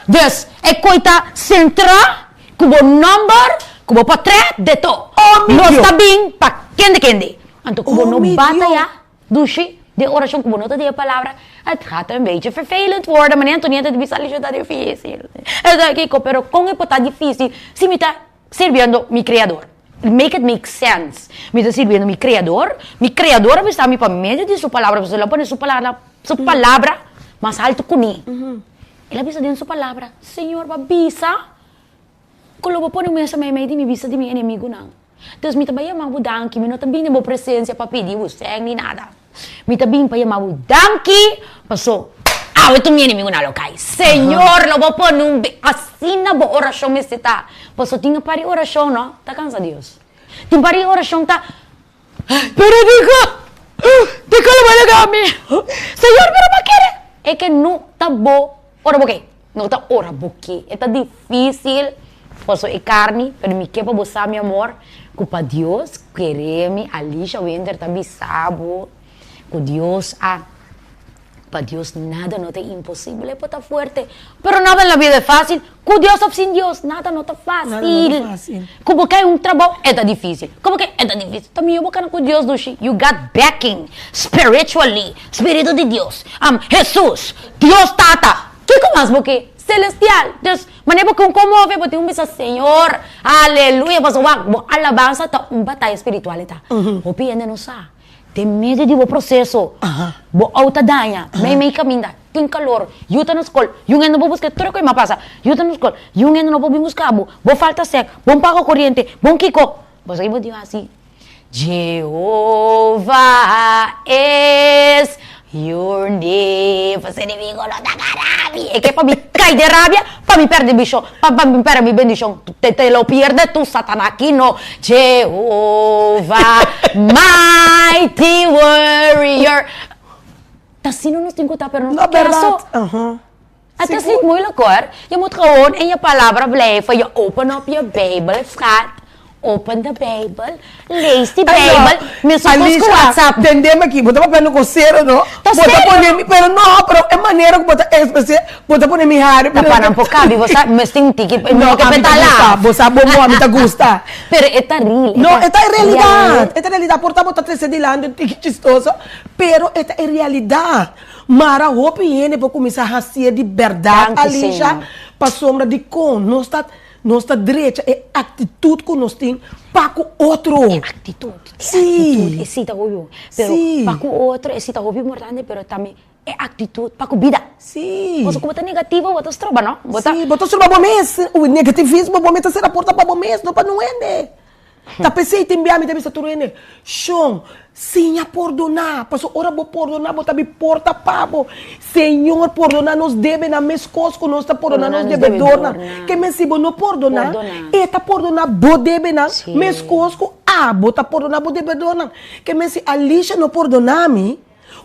Dus, e koe ta centra ku bo number, ku bo portret, de to. Oh mi Nos Dios! ta bin pa kende kende. Anto ku bo Oh no mi bataya, Dios! dushi. Den orashon ku bo no ta di e palabra, het gaat een beetje vervelend worden. Meneer Antonieta ta bisa Alicia ta difícil. E ta kiko, pero kon e por ta difícil si mi ta sirbiendo mi Creador? Make it make sense. Mi ta sirbiendo mi Creador, mi Creador a bisa mi pa medio di su palabra, pasobra el a pone su palabra, su palabra mas alto ku mi. El a bisa den su palabra, Señor bo a bisa Ku lo bo pone un mesa meimei di mi bista di mi enemigunan. Dus mi ta bai yama bo danki, mi no ta bin den bo presensia pa pidi bo sèn ni nada. Mi ta bin pa yama bo danki, paso awe tur mi enemigunan lo kai. Señor, lo bo pone un be. Asina bo orashon mester ta. Paso tin un par di orashon no ta kansa Dios. Tin par di orashon ta, Pero diko, diko lo bo laga mi? Señor, pero bo a kere. E ke no ta bo ora bo ke. No ta ora bo ke. E ta difícil paso e carni, pero mi ke pa bo sa, mi amor, ku pa Dios kere mi, Alisha Winter ta bisa bo ku Dios a, pa Dios nada no ta imposible. E por ta fuerte, pero nada en la vida e fácil. Ku Dios of sin Dios, nada no ta Nada no ta fácil. fácil. Ku bo kai un trabou, e ta difícil. Ku bo kai, e ta difícil. Ta mihó bo kana ku Dios, dushi. You got backing spiritually. Spiritu di Dios, Hesus, Dios Tata. Kiko mas bo ke? Celestial. Dus, manera bo ke un konmove, bo tin un bisa, Señor, aleluya, pasobra wak, bo alabansa ta un bataya spiritual e ta. Hopi hende no sa. Den medio di bo proseso, bo outo a daña, mei mei kaminda, tin kalor, yu ta na skol, yu hende no por buska, tur e koe a pasa, yu ta na skol, yu hende no por bin buska bo, bo falta sèk, bo paga koriente, bo kiko. Bo sa ki bo tin hasi? Jehovah is your name. Pasobra enemigo lo ta gana mi. E ke pa mi kai den rabia, pa mi perde bishon, pa mi perde mi bendishon. Te te lo pierde tu, Satanas aki no. Jehovah, mighty warrior. Ta asina nos tin ku ta, pero nos No, ta kere berdad. so. Aha. Het is niet moeilijk hoor. Je moet gewoon in je palabra blijven. Je open op je Bijbel, schat. Open de Bijbel. Lees die Bijbel. Mesun kos ku Alicia, WhatsApp. tendem aki, bo ta papiando ku sero, no? Ta Bo ta serio. pone mi, pero no, pero e manera ku bo ta expres'é, bo ta pone mi hari. Ta pa nan por kabi, bo sa, mes tin un tiki, No, no ke ami ta petala. gusta, bo sa bo mo, ami ta gusta. Pero e ta real. No, e ta e real. realidat, e ta realidat. Por ta bo ta trese dilanti un tiki chistoso, pero e ta e realidat. Mara hopi hende por kuminsá hasié di bèrdat, Danki, Alisha, Señor. pasobra dikon nos ta nos ta drecha e aktitut ku nos tin pa ku otro. E aktitut, e Sí. aktitut, esei ta hopi bon. Pero Sí. pa ku otro esei ta hopi importante, pero tambe e aktitut pa ku bida. Sí. Pasobra ku bo ta negativo bo ta stroba, no? Bo ta. Sí, bo ta stroba bo mes. U negativismo bo mes ta sera porta pa bo mes, no pa nun hende. Ta p'esei tin bia mi ta bisa tur hende, Shon, siña pordoná, pasobra ora bo pordoná bo ta bi porta pa bo. Señor, pordoná nos debenan meskos ku nos ta pordoná nos debedornan. Ke men si bo no pordoná, E ta pordoná bo debenan meskos ku abo ta pordoná bo debedornan. Ke men si Alicia no pordoná mi,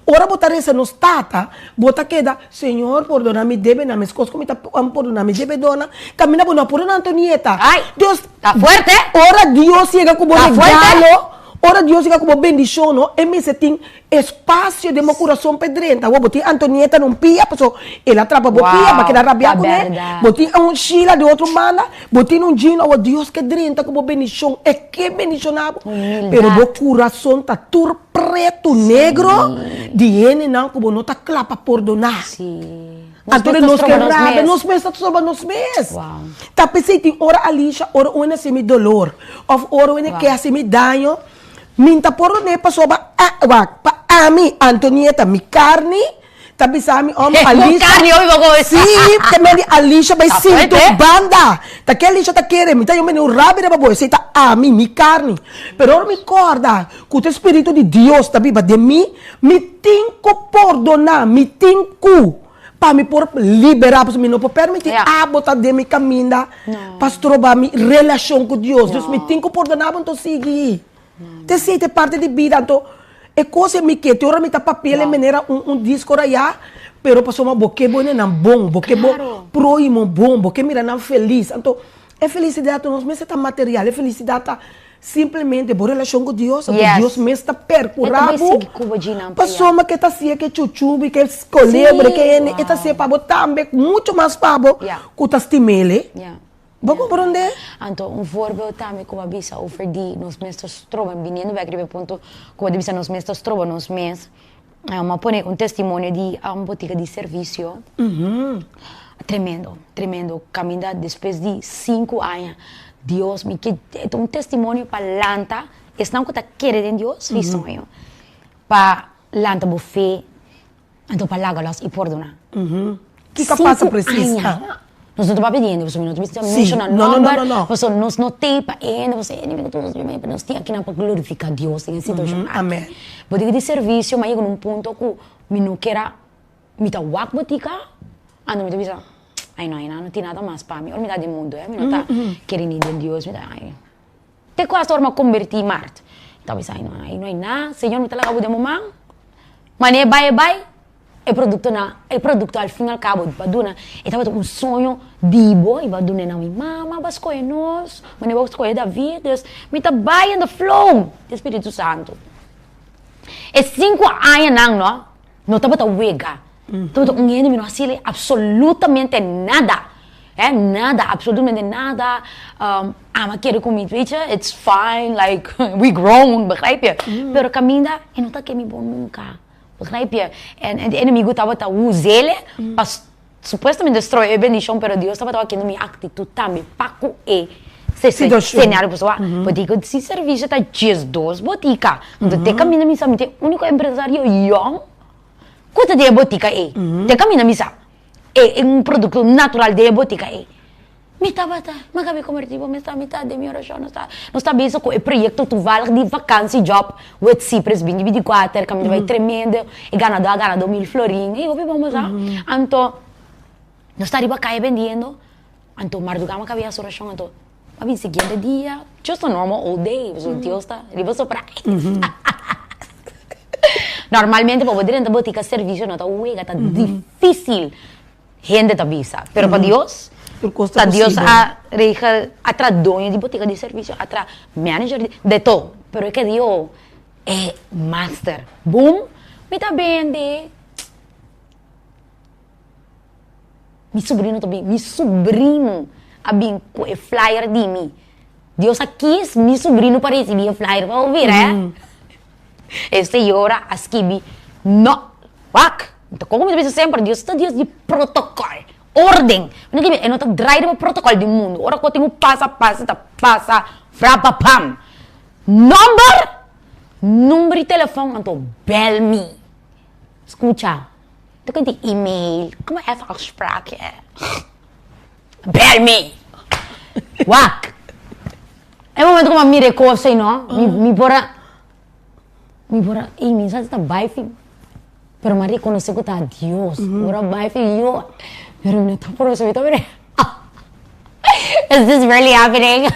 Ora bo ta resa nos Tata, bo ta keda, Señor, pordona mi debenan, meskos ku mi ta pordona mi debedónan. Kaminda bo no a pordona Antonieta. Ay, Dios, ta fuerte. Ora Dios yega ku bo Ta fuerte. regalo, ora Dios yega ku bo bendishon, no, e mester tin espasio den bo kurason pa e drenta. Awor bo tin Antonieta na un pia, paso el a trapa bo pia, bo a keda Wow, rabiá ta kuné. bèrdat. Bo tin un Sheila di otro banda, bo tin un Gino. Awor Dios ke drenta ku bo bendishon, e ke bendishoná bo, pero bo Humildat. kurason ta tur. Pretu negro di hendenan ku bo no ta kla pa pordoná. Anto nos ke rabia, nos mes ta stroba nos mes. Ta p'esei tin ora Alisha, ora un hende hasi mi dolor òf ora un hende ke hasi mi daño, mi n'ta pordon'é pasobra wak, pa ami, Antonieta, mi karni Ta bisa mi om Alisha. Carne hopi bo come. Sí, te men di Alisha bai sinti un banda. Ta ke Alisha ta kere, mi ta yon meni un rabia riba bo, esei ta ami, mi carni. Pero ora mi corda cu ta e Spiritu di Dios ta biba den mi, mi tin cu pordona, mi tin cu, pa mi por libera, pasobra mi no por permiti abo ta den mi caminda pa stroba mi relacion cu Dios. Dus mi tin cu pordona bo, enton sigui. Te esei ta e parti di bida anto e kos e mi ke te ora mi ta papia e manera un un disko rayá pero pasobra bo ke bo nenan bon bo ke bo prohimo bon bo ke mira nan felis anto e felisidat no mester ta material e felisidat ta simplemente bo relashon ku Dios anto Dios mes ta perkurá bo pasobra ke ta hasié ke chuchubi ke kolebre ke hende e ta hasié pa bo tambe mucho mas pa bo ku ta stim'el. Bo komprondé? Anto un voorbeeld tambe ku bo a bisa over di nos mes ta stroba, biniendo bek riba e punto ku bo a bisa nos mes ta stroba nos mes. Mi a pone un testimonio di un botica di servicio. Tremendo, tremendo. Caminda despues di sinku aña, Dios mi ke e ta un testimonio pa lanta esnan ku ta kere den Dios fi soño. Pa lanta bo fe, anto pa laga los i pordona. Kiko a pasa precies? Sinku aña. Nos no ta papia di hende, pasobra mi no ta bisa menciona nomber, pasobra nos no t'ei pa hende, pasobra hende mi ta pero nos tin akinan pa glorifica Dios den e situacion aki. Botica di servicio, mi a yega na un punto cu mi no kier a, mi ta wak botica, anto mi ta bisa, ay no, aynan no tin nada mas pa mi, ora mi ta den mundo, mi no ta kere ni den Dios, mi ta ay, te cu hasta ora mi a conberti mart, mi ta bisa, ay no, ay no hay nada, Señor mi ta laga bo den bo man, manera e bay e bay. E productonan, e producto al fin al cabo pa duna, e tabata un soño di bo y bo a dun'e na mi mama, bo a scoge nos, manera bo a scoge David, dus mi ta bay in the flow di Spiritu Santo. E cinco añanan no, no tabata wega, tabata un hende mi no haci'e absolutamente nada, eh, nada, absolutamente nada, ama kere cu mi, weet je, it's fine, like we grown, begrijp je, pero caminda e no ta kemi bo nunca. Begrijp je? En e enemigo tabata us'ele pa supuestamente destroy e bendicion, pero Dios tabata wakiendo mi actitud tambe pa cu e scenario. Pasobra botica si servicio ta diesdos botica. Anto te caminda mi sa mi ta e unico empresario yong cu ta den e botica ey. Te caminda mi sa e un producto natural den e botica ey. Mi tabata, mi a kabi kombertí bo mi sta mitad den mi orashon, nos ta, nos ta bezig ku e proyekto toevallig di vakantiejob wit Cyprus binti 24, kaminda bai tremendo, e ganadó a gana 2000 florin, ey hopi bon bo sa. Anto, nos ta riba kaya bendiendo, anto mardugá mi a kabi hasi orashon, anto a bin siguiente dia, just a normal old day, pasobra Dios ta riba su prijs. Normalmente pa bo drenta botika servisio no ta wega, ta difícil. Hende ta bisa, pero pa Dios, ta Dios a regel, a tra doño di botica di servicio, a tra manager di, de todo, pero e ke Dio e master. Boom, mi ta bende. Mi sobrino ta bin, mi sobrino a bin ku e flyer di mi. Dios a kis mi sobrino pa ricibi e flyer, pa bo mira eh. E señora a skibi, No! Wak! Nto komo mi ta bisa semper, Dios ta Dios di protokòl, orden. Mi no ke e no ta drai riba protokòl di mundu. Ora ku tin ku pasa, pasa, ta pasa, frapapam. Nòmber, number di telefòn, anto bèl mi. Skucha, ta kon tin email, komo even afspraakje. Bèl mi! Wak! E momento ku mi a mira e kos ei no, mi por a, mi por a, ey mi sa si ta bai fi, pero mi a rekonosé ku ta Dios, mi por a bai fi yo, pero mi no ta por mi ta mira, is this really happening?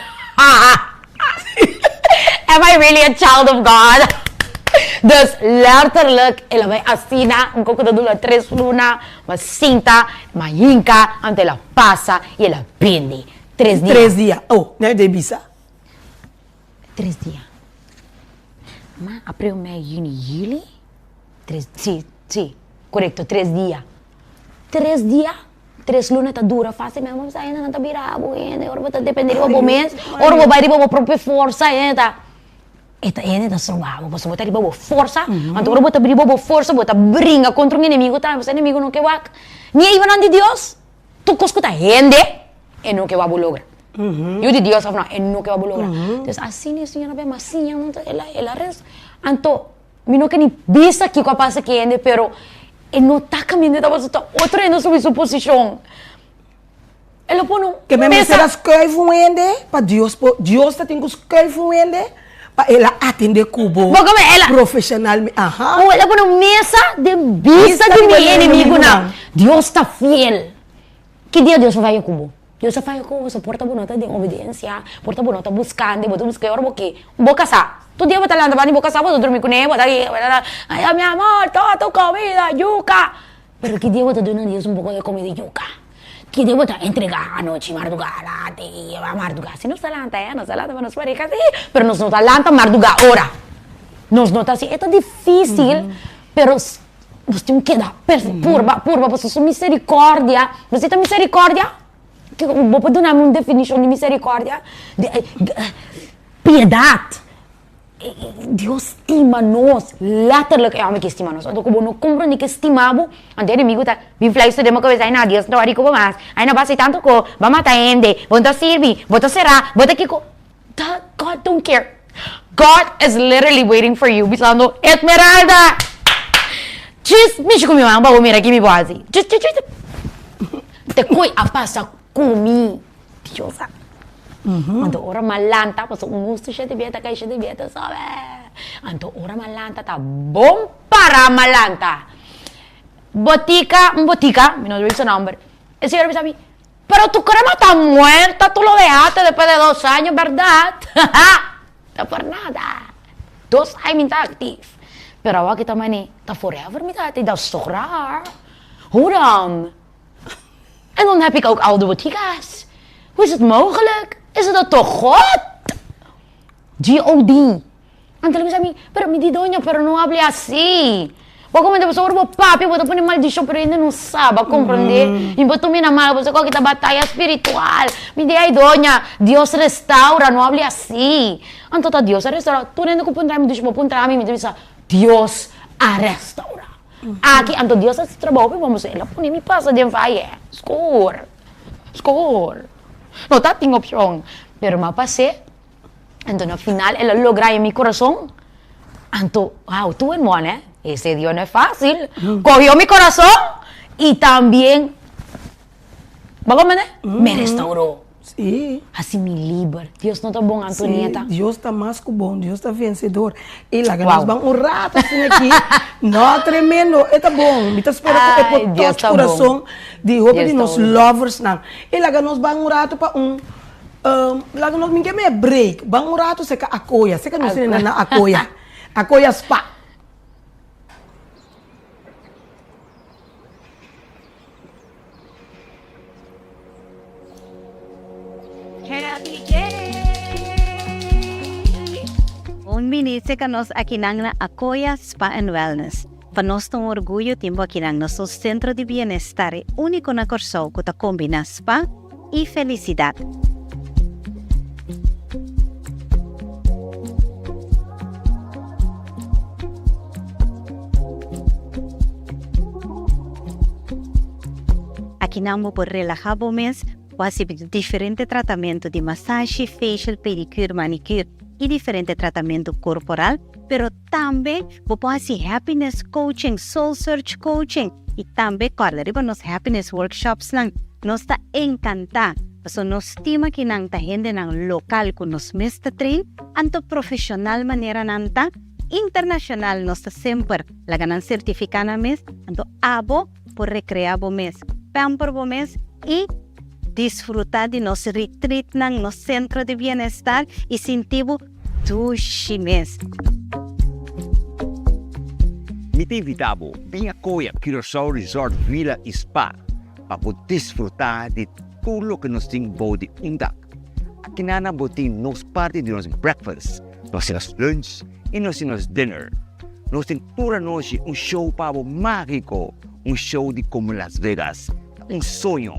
Am I really a child of God? Dus letterlijk el a bai asina, un koko ta dura tres luna, mi a sinta, mi a hinka, anto el a pasa i el a bende. Tres dia. Tres dia. Oh, nan e bisa. Tres dia. Ma april, mei, juni, juli. Tres, si, si, korekto, tres dia. Tres dia, tres luna ta dura fácil, mi amor, sa hende nan ta bira bo hende, ora bo ta depende riba bo mes, ora bo bai riba bo propio forsa, hende ta, e ta hende ta stroba bo, pasobra bo ta riba bo forsa, anto ora bo ta riba bo forsa, bo ta bringa kontra un enemigo tambe, pasobra e enemigo no ke wak ni e yunan di Dios. Tur kos ku ta hende, e no ke wak bo logra. Yu di Dios òf no, e no ke wak bo logra. Entonces, asina e señora bai, ma siña nan ta, el a, el a res. Anto, mi no ke ni bisa kiko a pasa ku e hende, pero e no ta kaminda e tabata ta otro hende a subi su posishon. El a pone un Ke men mesa. mester a skuif un hende pa Dios por, Dios ta tin ku skuif un hende pa el a atende ku bo Bo kome el a. profeshonalme, aha. Oh, el a pone un mesa den bista di mi enemigunan. Dios ta fiel. Ki dia Dios a faya ku bo? Dios a faya ku bo, so por ta bo no ta den obedensia, por ta bo no ta buskando, bo ta buska e ora bo ke. Bo kasá. Tur dia bo ta lanta banda di bo kasá, bo ta drumi kuné, bo ta bo ta ay mi amor, toda tu comida, yuka. Pero ki dia bo ta duna Dios un poko di comida di yuka? Ki dia bo ta entrega anochi mardugá lanta i mardugá? Si nos ta lanta, eh, nos ta lanta pa nos pareha si, pero nos no ta lanta mardugá ora. Nos no ta si, e ta difícil, pero nos tin keda purba, purba, pasobra su misericordia, bo si ta misericordia? Bo por duna mi un definishon di misericordia? Di, piedat. Dios stima nos, letterlijk e hòmber ke stima nos. Anto ku bo no komprondé ke stima bo, anto e enemigu ta bin fluister den bo kabes, ai na, Dios no ta wòrdu ku bo mas, ai no basa tantu ko, bo a mata hende, bo no ta sirbi, bo ta será, bo ta kiko. God don't care. God is literally waiting for you, bisando, Esmeralda! Djis mishi ku mi man pa bo mira ki mi por hasi. Djis, djis, djis. Te koi a pasa ku mi. Dios sa. Anto ora m'a lanta, pasobra un gusto shete bia ta kai shete bia ta sobe. Anto ora m'a lanta ta bon para m'a lanta. Botica, un botica, mi no ta bisa nomber, e señor a bisa mi, pero tu crema ta muerta, tu lo dejaste despues de dos años, berdad? No por nada. Dos aña mi ta actief. Pero awor aki ta mane, ta forever mi ta actief, dat is toch raar? Hoe dan? En dan heb ik ook al de boticas. Hoe is het mogelijk? Is het dat toch God? G-O-D. Anto el a bisa mi, pero mi di doña, pero no hable así. Bo a comenta pasobra bo papia, bo ta pone maldicion, pero hende no sa, bo a comprende. Y bo tuma na mal, bo sa cu aki ta bataya spiritual. Mi di, ay doña, Dios restaura, no hable así. Anto ta Dios a restaura. Tur hende cu puntra mi, dushi bo puntra mi, mi ta bisa, Dios a restaura. Aki anto Dios a hasi trabou pi bo pasobra el a pone mi pasa den vaye skur skur no ta tin opshon pero mi a pas'é anto na final el a logra haña mi kurason anto wow two in one eh ese Dios no es fácil kohió mi kurason y tambien bo a komprende me restauró. Sí. Hasi mi liber. Dios no ta bon, Antonieta? Sí, Dios ta mas ku bon. Dios ta vencedor. I laga nos ban un rato asina aki. No, tremendo. E ta bon. Mi ta spera ku e por touch kurason di hopi di nos loversnan. I laga nos ban un rato pa un, laga nos, mi ke mea break. Ban un rato seka Akoya. Seka nos tene nan na Akoya. Akoya Spa. Happy day! Un bini serka nos akinan na Akoya Spa and Wellness. Pa nos ta un orguyo tin bo akinan nos un sentro di bienestar e úniko na Kòrsou ku ta kombiná spa i felisidat. Akinan bo por relaha bo mes, bo hasi diferente tratamentu di masashi, facial, pedicure, manicure y diferente tratamentu corporal, pero tambe bo por hasi happiness coaching, soul search coaching y tambe corda riba nos happiness workshopsnan. Nos ta encanta pasobra nos stima kinan ta hendenan local cu nos mes ta train, anto profesional manera nan ta. Internacional nos ta semper laga nan certifica nan mes, anto abo por recrea bo mes, pamper bo mes y disfruta di nos retreatnan, nos centro di bienestar y sinti bo dushi mes. Mi ta invita bo bin Akoya Curaçao Resort Villa y Spa pa bo disfruta di tur loke nos tin bou di un dak. Akinana bo tin nos parti di nos breakfast, Nos tin nos lunch i nos tin nos dinner. Nos tin tur anochi un show pa bo mágiko, un show di komo Las Vegas. Ta un soño,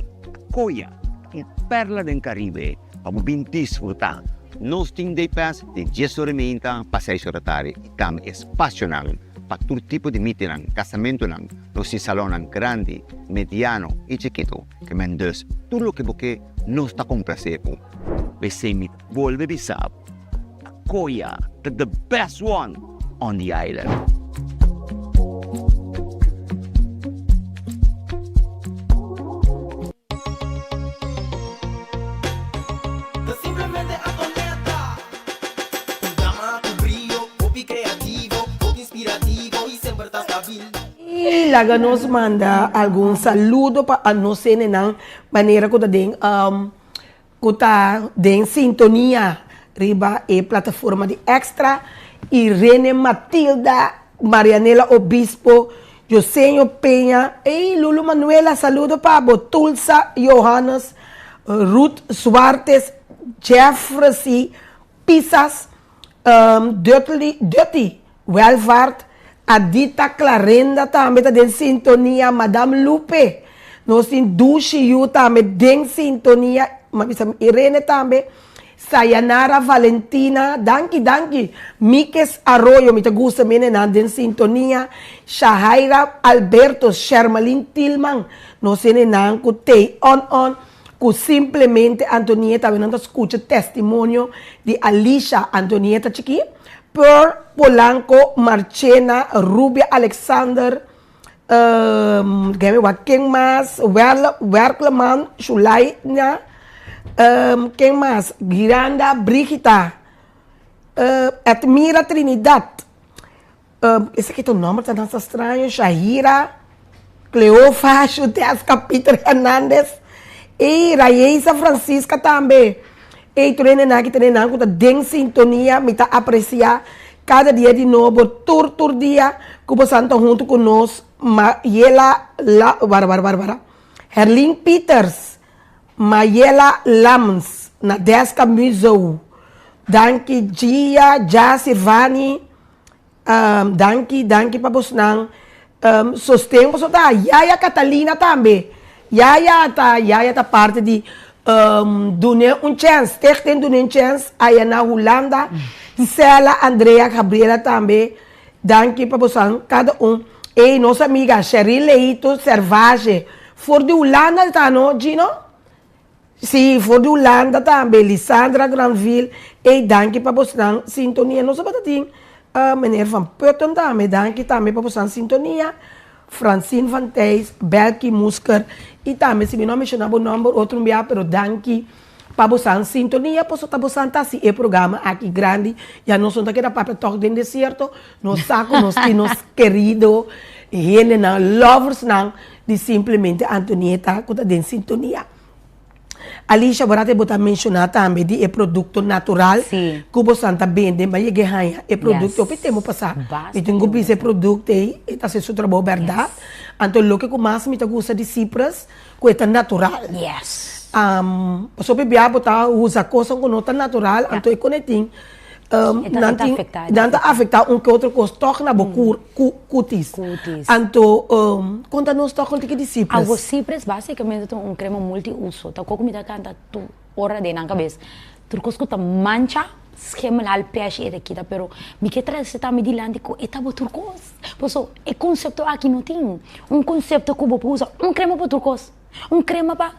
koya, ta un perla den Karibe pa bo bin disfrutá. Nos tin day pass di dies ora i meinta pa seis ora tardi i tambe espasionan pa tur tipo di mitinnan, kasamentunan. Nos tin salonnan grandi, mediano i chikitu. Ke men dus tur loke bo ke nos ta komplasé bo. P'esei mi ta bolbe bisa bo. Akoya ta the best one on the island. Ta simplemente Antonieta. Un dama ku brio, hopi kreativo, hopi inspirativo i semper ta stabil. I laga nos manda algun saludo pa nos hendenan manera ku ta den Ku ta den sintonia riba e plataforma di Extra, Irene Matilda, Marianela Obispo, Joseño Peña, ey Lulu Manuela saludo pa bo, Tulsa Johannes, Ruth Suartes, Jeffresy Pisas, Dutly, Dutty Welvaart, Adita Clarenda tambe ta den sintonia, Madam Lupe, nos tin Dushi Yu tambe den sintonia, m'a bisa Irene tambe, Sayanara Valentina, danki danki. Mikes Arroyo, mi ta gusta mi nenan den sintonia. Shahaira Alberto, Shermalin Tilman, nos e nenan ku tei on on ku simplemente Antonieta awe nan ta skucha testimonio di Alisha Antonieta chikí, Pearl Polanco, Marchena, Rubia Alexander, Gemi wak ken mas, Werkleman, Shulaina, ken mas, Giranda Brigita, Edmira Trinidad, esaki ta un nomber ta nasa straño, Shahira, Cleofa, Shuteska, Peter Hernandez, ey Rayeisa Francisca tambe, ey tur hendenan aki ta hendenan ku ta den sintonia, mi ta apresia kada dia di nobo tur tur dia ku bosan ta huntu ku nos, Mayela La, wara wara wara wara, Herlin Pieters, Mayela Lams, Nadeska Muzo, danki Gia, Ja Sirvani, Danki, danki pa bosnan sosten. Boso ta Yaya Catalina tambe. Yaya ta, Yaya ta parti di Dun'é un Chèns, Stichting Dun'é un Chèns aya na Hulanda. Sela, Andrea, Gabriela tambe. Danki pa bosan kada un. Ey, nos amiga Sheryl Leito Servage for di Hulanda ta no, Gino? Sí, for di Hulanda tambe, Lisandra Granville, ey danki pa bosnan sintonia. Nos tabata tin meneer Van Putten tambe, danki tambe pa bosnan sintonia. Francine van Thijs, Belky Musker y tambe si mi no a menciona bo nomber otro un bia pero danki pa bosan sintonia pasobra ta bosan ta haci e programa aki grandi. Ya nos no ta keda papia tog den desierto, nos sa cu nos tin nos kerido hendenan, loversnan di simplemente Antonieta cu ta den sintonia. Alicia, bo rate bo ta menciona tambe di e producto natural cu bosan ta bende, ma yega e haña e producto hopi tempo pasa. Mi tin cu bisa e producto ey, e ta haci su trabou berdad. Anto loke cu mas mi ta gusta di Cyprus, cu e ta natural. Pasobra hopi bia bo ta usa cosnan cu no ta natural, anto e con e tin nan tin nan ta afecta un ke otro kos tog na bo cutis. Anto konta nos tog un tiki di Cypress. Awo Cypress basicamente ta un crema multi uso. Ta koko mi ta kanta tur ora den nan kabes. Tur kos ku ta mancha, schimmel hal peshi e ta kita pero mi ke trese tambe dilanti ku e ta bo tur kos. Paso e konsepto aki no tin un konsepto ku bo por usa un crema pa tur kos. Un crema pa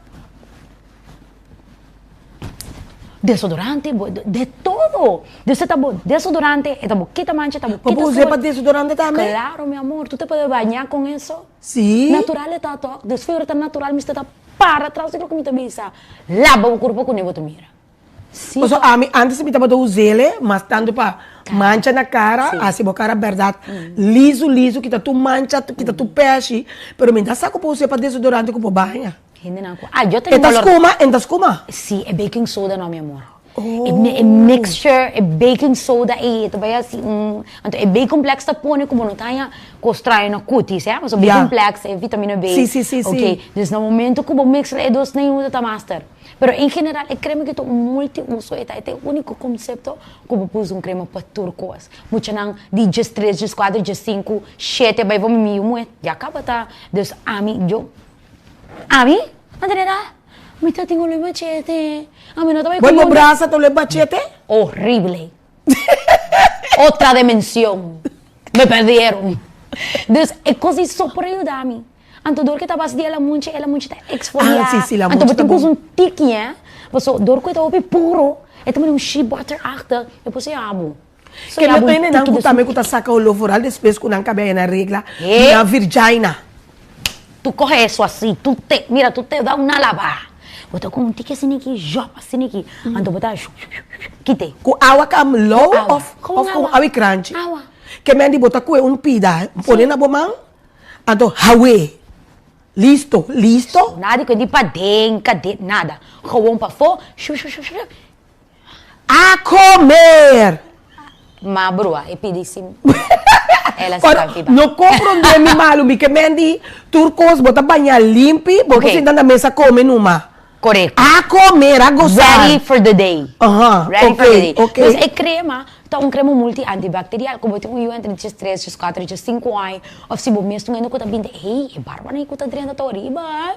Desodorante, bo, de todo. Dus e ta bo desodorante, e ta bo kita mancha, e ta bo kita Bo por us'é pa desodorante tambe? Claro, mi amor. Tu te puede baña con eso. Sí? Natural e ta toch? Dus for ta natural mester ta para tras di loke mi ta bisa. Laba bo kurpo kuné bo ta mira. Sí. Pasobra ami antes mi tabata us'é mas tanto pa mancha na kara, hasi bo kara bèrdat lizu lizu, kita tur mancha, kita tur pèshi, pero mi ta sa ku por us'é pa desodorante ku por baña. Hendenan ku, ah, yo ta E ta skuma? En ta skuma? Sí, e baking soda no, mi amor. E, e mixture, e baking soda ei, e ta bai hasi un, anto e B-complex ta pone ku bo no ta haña kos trae na kutis, eh? Pasobra B-complex e vitamina B. Sí, sí, sí, sí. Ok, dus na momento ku bo mix e dos nan huntu ta master. Pero en general e krema ki ta un multi-uso, e ta e úniko konsepto ku bo por usa un krema pa tur kos. Muchanan di diestres, dieskuater, diesinku, shete bai for mi mi yu muhé ya kaba ta, dus ami, yo. Ami? Andrea, mi ta tin olor machete. Ami no ta bai ku Bo brasa ta olor machete? Horrible. Otra dimension. Me perdieron. Dus e kos di so por a yuda mi. Anto dor ku e ta bas di e lamunchi, e lamunchi ta exfoliá. Ah, si, si, lamunchi Anto bo ta tin ku bon. usa un tiki, eh. Paso dor ku e ta hopi puro, e ta pone un shea butter achter, e por sea abo. So Ke ya me bo hendenan tiki ku dus tambe ku ta saka olor foral despues ku nan kabia na regla He. di nan virjaina. Tu coge eso así, tu te, mira, tu te da una lavá. Bo ta con un tiki asina aki, jòp asina aki. Anto bo ta shu, shu, shu, shu, kite. Ku awa kam lou Ku awa. of Gewoon of ku awa. awa kranchi? Awa. Ke men di bo ta kue un pida, pone na bo man, anto haw'é. Listo, listo. Nada di ku di paden, kaden, nada. Gewoon pafó, shu, shu, shu, shu. A comer! Ma brua, e pidi si el a Pero saca biba. no comprende mi malu, mi ke men di tur cos bo ta baña limpi, bo por Ok. sinta na mesa come numa. Correcto. A comer, a gozar. Ready for the day. Aha, Ready for the ok, day. ok. Dus e crema ta un crema multi antibacterial cu bo tin un yu entre djes tres, djes cuatro, djes cinco aña of si bo mes tin un hende cu ta binti, hey, e barba nan cu ta drenta ta oriba.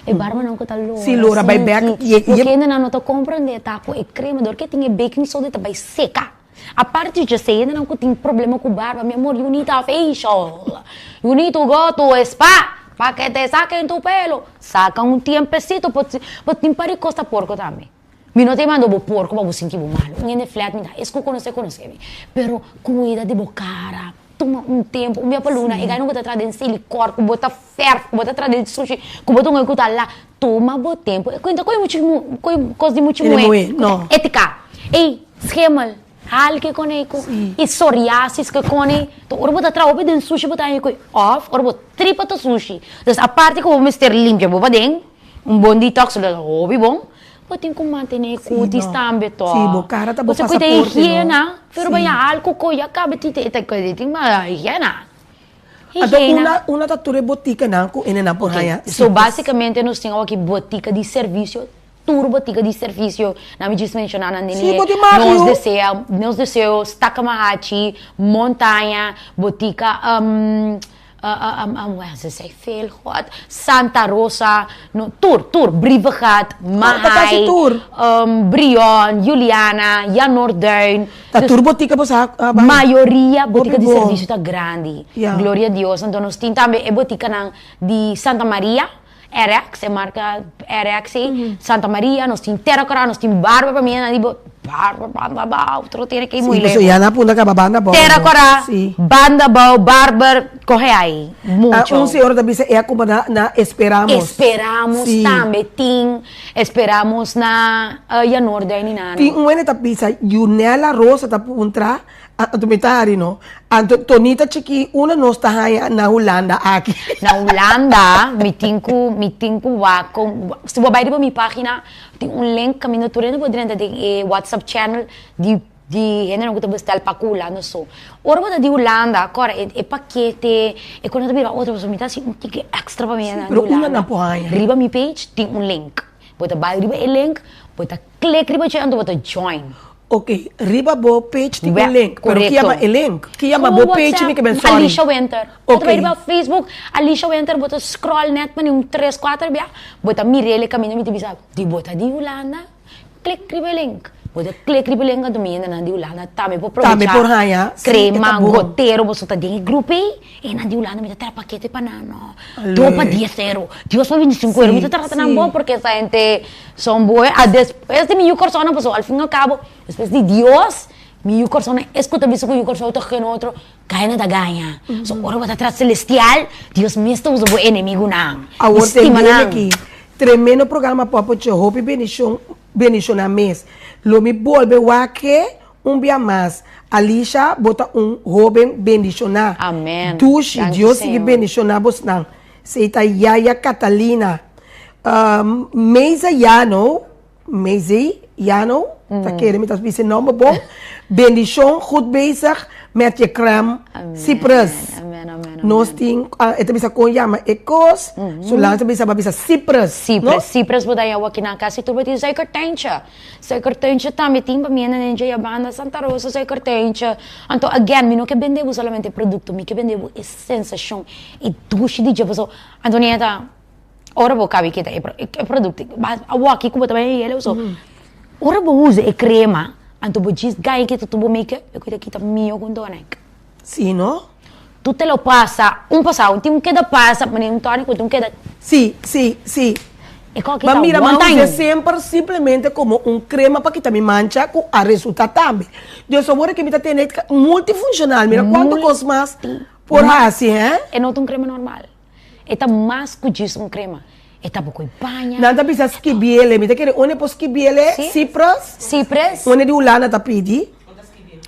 E barbanan ku ta lora. Sí, lora bai bek. Loke hendenan no ta komprendé ta ku e krema dor ke tin e baking soda ta bai seka. Aparte dje esei hendenan ku tin problema ku barba, mi amor, you need a facial. You need to go to a spa pa ke te saquen tu pelo. Saka un tiempecito bo tin par di kos ta porko tambe. Mi no ta manda bo porko pa bo sinti bo malu. Un hende flat mi ta es ku konosé konosé mi. Pero kuida di bo kara. Tuma un tempu, un bia pa luna, e gainan ku ta traha den silikòr, ku bo ta fèrf, ku bo ta traha den sushi, ku bo ta un ku ta la. Tuma bo tempu. E kuenta koe muchi koe kos di muchi muhé. No. Etika. Ey, schemel, haal ke kone ku i psoriasis ke kone. To ora bo ta traha hopi den sushi bo ta haña koe òf ora bo tripa ta sushi. Dus aparte ku bo mester limpia bo paden, un bon detox lo ta hopi bon. Bo tin ku mantené e kutis tambe to. Sí, bo kara ta bo Bo ta kuida pasaporte, no? higiena. Pero bo ya algu ku ya kaba ti te ta kuida tin ma higiena. Anto Higiena. una una ta tur e botikanan ku enenan por Ok, haña so citas. basikamente nos tin awor aki botika di servisio, tur botika di servisio, nan mi djis menshoná nan den Sí, e bo tin mag nos yu. desea, nos deseo, Stakamahachi, Montaña, botika Ze zei veel, God. Santa Rosa, no, tur, tur, Brievengat, Mahaai, Brion, Juliana, Jan Noorduin. Ta tur botica bo sa bai? Mayoria botica di servicio ta grandi. Gloria a Dios. Anto nos tin tambe e boticanan di Santa Maria, RX, e marca RX ei, Santa Maria, nos tin Terra Cora, nos tin Barba pa mi nan di bo, Barba, Banda Abao, otro tiene que ir muy Sí, lejos. ya na punta caba Banda Abao. Terra Cora, Sí. Banda Abao, Barber, coge ahí, mucho. Ah, un señor ta bisa e a cumpra na, na Esperamos. Esperamos Sí. tambe tin, Esperamos na uh, Janor Duin y Nano. Tin un hende ta bisa, Junella Rosa ta puntra, Anto mi ta hari no. Anto Tonita chikí unda nos ta haña na Hulanda aki. Na Hulanda mi tin ku mi tin ku wak kon si bo bai riba mi página tin un link kaminda tur hende por drenta den e WhatsApp channel di di hendenan ku ta bestel pa ku Hulanda so. Ora bo ta di Hulanda kòrda e e pakete e kos nan ta bira otro pasobra mi ta hasi un tiki èkstra pa mi Sí, na pero unda Hulanda. nan por haña? Riba mi page tin un link. Bo ta bai riba e link bo ta klik riba dje anto bo ta join. Ok, riba bo page tin Web, un link, pero ki korekto. yama e link? Ki yama Gewoon bo page mi WhatsApp, ke ben sorry. Alicia Winter. Bo ta Ok. bai riba Facebook, Alicia Winter, bo ta scroll net mane un tres, kuater bia, bo ta mira el e kaminda mi ta bisa, di bo ta di Hulanda? Klik riba e link. Bo ta klik riba e link anto mi hendenan di Hulanda tambe por Tambe probecha por haña, sí, e ta krema, bon. gotero, boso ta den e grup ei, e nan di Hulanda mi ta traha pakete pa nan no. Dos pa Leuk. dies euro, dios pa 25 euro, mi Sí, ta trata nan sí. bon porque esa hende son boe. A despues di mi yu Kòrsou nan pasobra al fin al kabo despues di Dios mi yu Kòrsou nan es ku ta bisa ku yu Kòrsou ta gena otro gana ta gaña. So ora bo ta tras celestial Dios mes ta usa bo enemigunan i Awor te stima bini nan. aki. Tremendo programa Popoche hopi bendicion bendiciona mes. Lo mi bolbe wak e un bia mas. Alisha bo ta un hoben bendiciona. Amen. Dushi Danki Dios sigui Señor. bendiciona bosnan. Esey ta Yaya Catalina. Meiza Yano, Meizey Yano, ta kere mi ta bisa e nomber bon. Bendicion, goed bezig met je crème Cyprus. Amen, amen, amen. Nos tin, e ta bisa kon yama e kos, Solange ta bisa, bo a bisa Cyprus, no? Cyprus, Cyprus bo ta yawa kinan kasi tur bo tin suikertuintje. Suikertuintje tambe tin pa mi hende den dje banda Santa Rosa suikertuintje. Anto again mi no ke bende bo solamente e produkto, mi ke bende bo e sensashon, e dushi di dje paso Antonieta ora bo kabi kita e e produkto awoki ku bo ta bai hel so ora bo usa e krema anto bo djis gaya kita tur bo make up e ku ta kita mihó ku un tonic. Si no? Tu te lo pasa un pasao tin un keda pasa manera un tonic ku tin un keda. Si si si. E kò Ma kita mira one ma time. usa semper simplemente komo un krema pa kita mi mancha ku a resulta tambe. Dios awor ke mi ta tene multifunshonal mira kuantu kos mas por hasi he. E no ta un krema normal. E ta mas ku djis un krema. E ta bo koe baña. Nan ta bisa skibiele. Mi ta kere unda e por skibiele? Si. Cyprus? Cyprus. Unda di Hulanda ta pidi?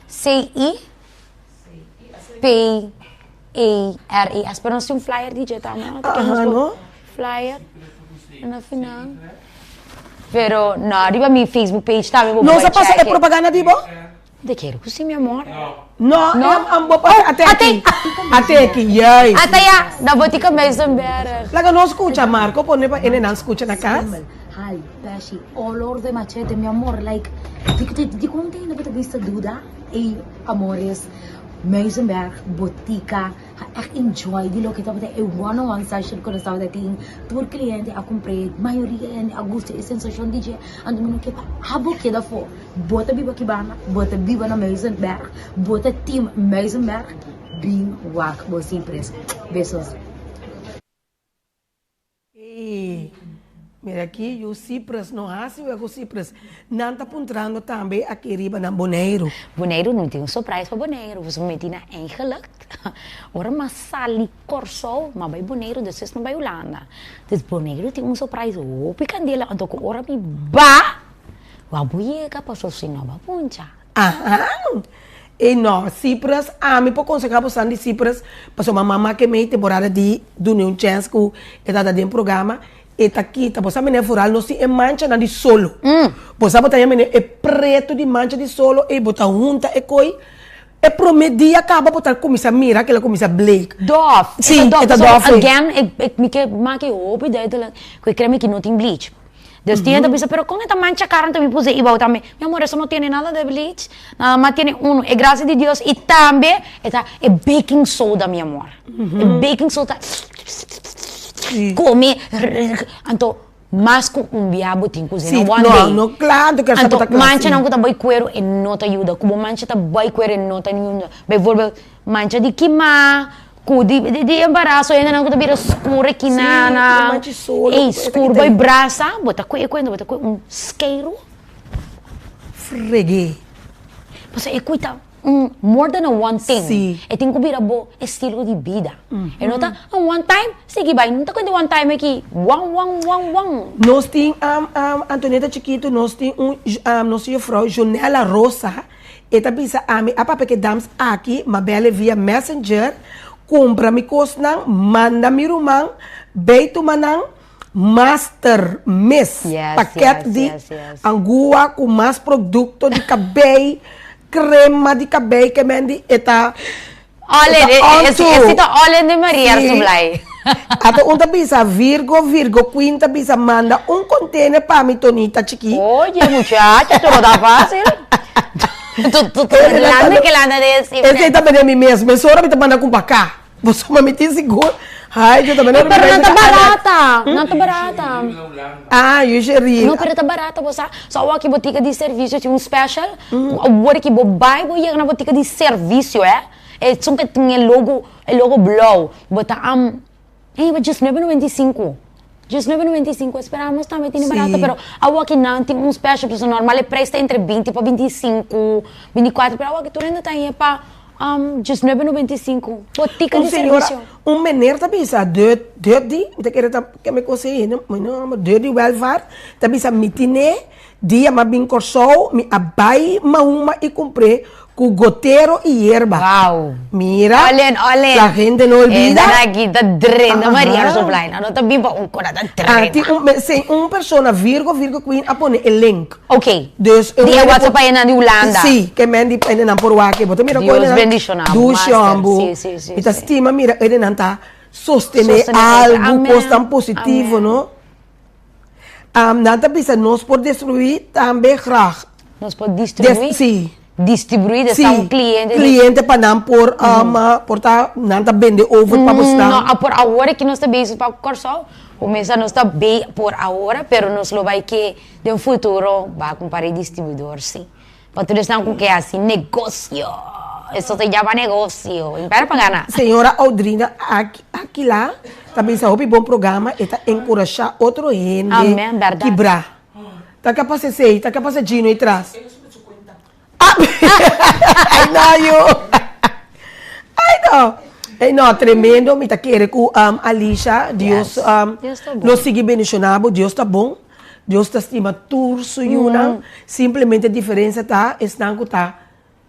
C-I P A R E S. Pero nos tin un flyer di dje tambe. No? Aha, no? Flyer. Na final. Pero no, riba mi Facebook page tambe bo Nos por a pasa check e propaganda di bo? Te quiero que sí, mi amor. No, No. em am bo pasa Oh, ate aki. Ate aki, juist. Ata ya, na botica Muizenberg. Laga nos scucha, Marco, pone pa enenan scucha na cas. Hi, Beshi, olor de machete, mi amor, like, di, di, di con te ainda bo ta bisa duda? Ey, amores. Muizenberg, Botica, a echt enjoy di loke tabata e one on one session ku nos tabata tin. Tur cliente a kumpr'é, mayoria hende a gusta e sensashon di dje. Anto mi no ke pa abo keda afó. Bo ta biba kibanda, bo ta biba na Muizenberg, bo ta team Muizenberg, bin wak bo Cypress. Besos. Ey, mira aki, yu Cypress no hasi wego Cypress. Nan ta puntrando tambe aki riba na Boneiru. Boneiru no tin un surprise pa Boneiru, pasobra mi tin na eigenlijk ora mi a sali Kòrsou mi a bai Boneiru despues mi a bai Hulanda. Dus Boneiru tin un surprise hopi kandela anto ku ora mi ba, wak bo yega pasobra si no bo a puncha. Aha! Ey no, Cypress, ami por conseha bo san di Cypress, pasobra mama ke mei temporada di dune un chance ku e ta ta den programa, e ta kita, bo sa mene vooral nos tin e manchanan di solo. Bo sa bo ta mene e preto di mancha di solo, ey bo ta hunta e koi, e prome dia kaba bo ta kuminsa mira ke el a kuminsa bleek. Dof, Si, e ta dof. Again, mi ke maki hopi duidelijk ku e krema aki no tin bleach. Dus tin hende ta bisa, pero kon e ta mancha kara anto mi puse ibao tambe. Mi amor, eso no tiene nada de bleach, nada mas tiene uno, e gracia di Dios y tambe e ta e baking soda, mi amor. E baking soda come, anto mas cu un bia bo tin cu usa, no one day. No, no, kla, anto kier sa bo ta kla. Anto manchanan cu ta bay cuero e no ta yuda, cu bo mancha ta bay cuero e no ta yuda. Bijvoorbeeld, mancha di kima, Ku di di embaraso hendenan ku ta bira skur e kinana. Ey skur bai brasa bo ta kue e kuenta bo ta kue un skeiru. Frege. Pasobra e kui ta un more than a one thing. E tin ku bira bo estilo di bida. E no ta un one time sigui bai no ta kuenta one time aki wan wan wan wan. Nos tin Antonieta chikitu nos tin un nos juffrouw Jonella Rosa. E ta bisa ami a papia ke dams aki, ma bel e via messenger, kumpra mi kosnan, manda mi ruman bay tuma nan master mes paket di angua ku mas produkto di kabei, krema di kabei ke men di e ta All in, on to. E si ta all in di Maria Arzublai. Ato un ta bisa Virgo, Virgo Queen ta bisa manda un container pa mi Tonita chiki. Oye muchacha, tu no ta facil. Tu, tu, tu, landa ke landa de esi. Esei ta bene mi mes, mesora mi ta manda ku baka. Pasobra mi tin sigur. Ai, yo ta bene. Pero nan ta barata, nan ta barata. Ah, yo sheri. No, pero ta barata, bo sa. So awor ki botica di servicio tin un special, awor ki bo bai bo yega na botica di servicio, eh, esun ke tin e logo, e logo blou, bo ta am, ey, bo 19,95. 19,95, esperamos tambe tene barata, pero awor ki nan tin un special, pasobra normal e prijs ta entre 20 pa 25, 24, pero awor ki tur hende ta haya pa 19,95, botica di servicio. Un meneer ta bisa, Duddy, mi ta kere ta ke mi kos ei, mi no, Duddy Welvaart, ta bisa mi tine dia m'a bin Kòrsou, mi a bai Mahuma i kumpr'é ku gotero i yerba. Wow! Mira, All in, all in. la gente no olbida. E nan aki ta drenta Maria Arzublai, nan no ta bin pa un kos, nan ta drenta. Tin un, si un persona Virgo, Virgo Queen a pone e link. Ok. Dus Di e WhatsApp pa enan di Hulanda. Si, ke men di enan por wak. Bo ta mira Dios bendiciona bo, Dushi master. hombo. Si, si, si, Mi ta si. stima mira enan ta sostene Sostene algo, Amen. cos tan positivo, Amen. no? Nan ta bisa nos por destrui tambe graag. Nos por distribui? Des, si. Distribui, des Si. ta un cliente di Cliente pa nan por, por ta, nan ta bende over pa bosnan. No, a por awor ki nos ta bezig pa Kòrsou, bo mester nos ta bei por awor, pero nos lo bai ke Den futuro ba cu un par di distribuidor si. Pa tur esnan cu ke haci negocio. Eso se llama negocio. Impera pa gana. Señora Audrina Aquila ta bisa hopi bon programa e ta encurasha otro hende Amen, berdad. kibra. Ta capaz esey, ta capaz e Gino y tras. Ah! Ay no yu. Ay no. Ey no, tremendo. Mi ta kere ku Alisha, Dios, Yes. Dios ta bon. lo sigui bendiciona bo. Dios ta bon. Dios ta stima tur su yunan. Simplemente diferencia ta esnan ku ta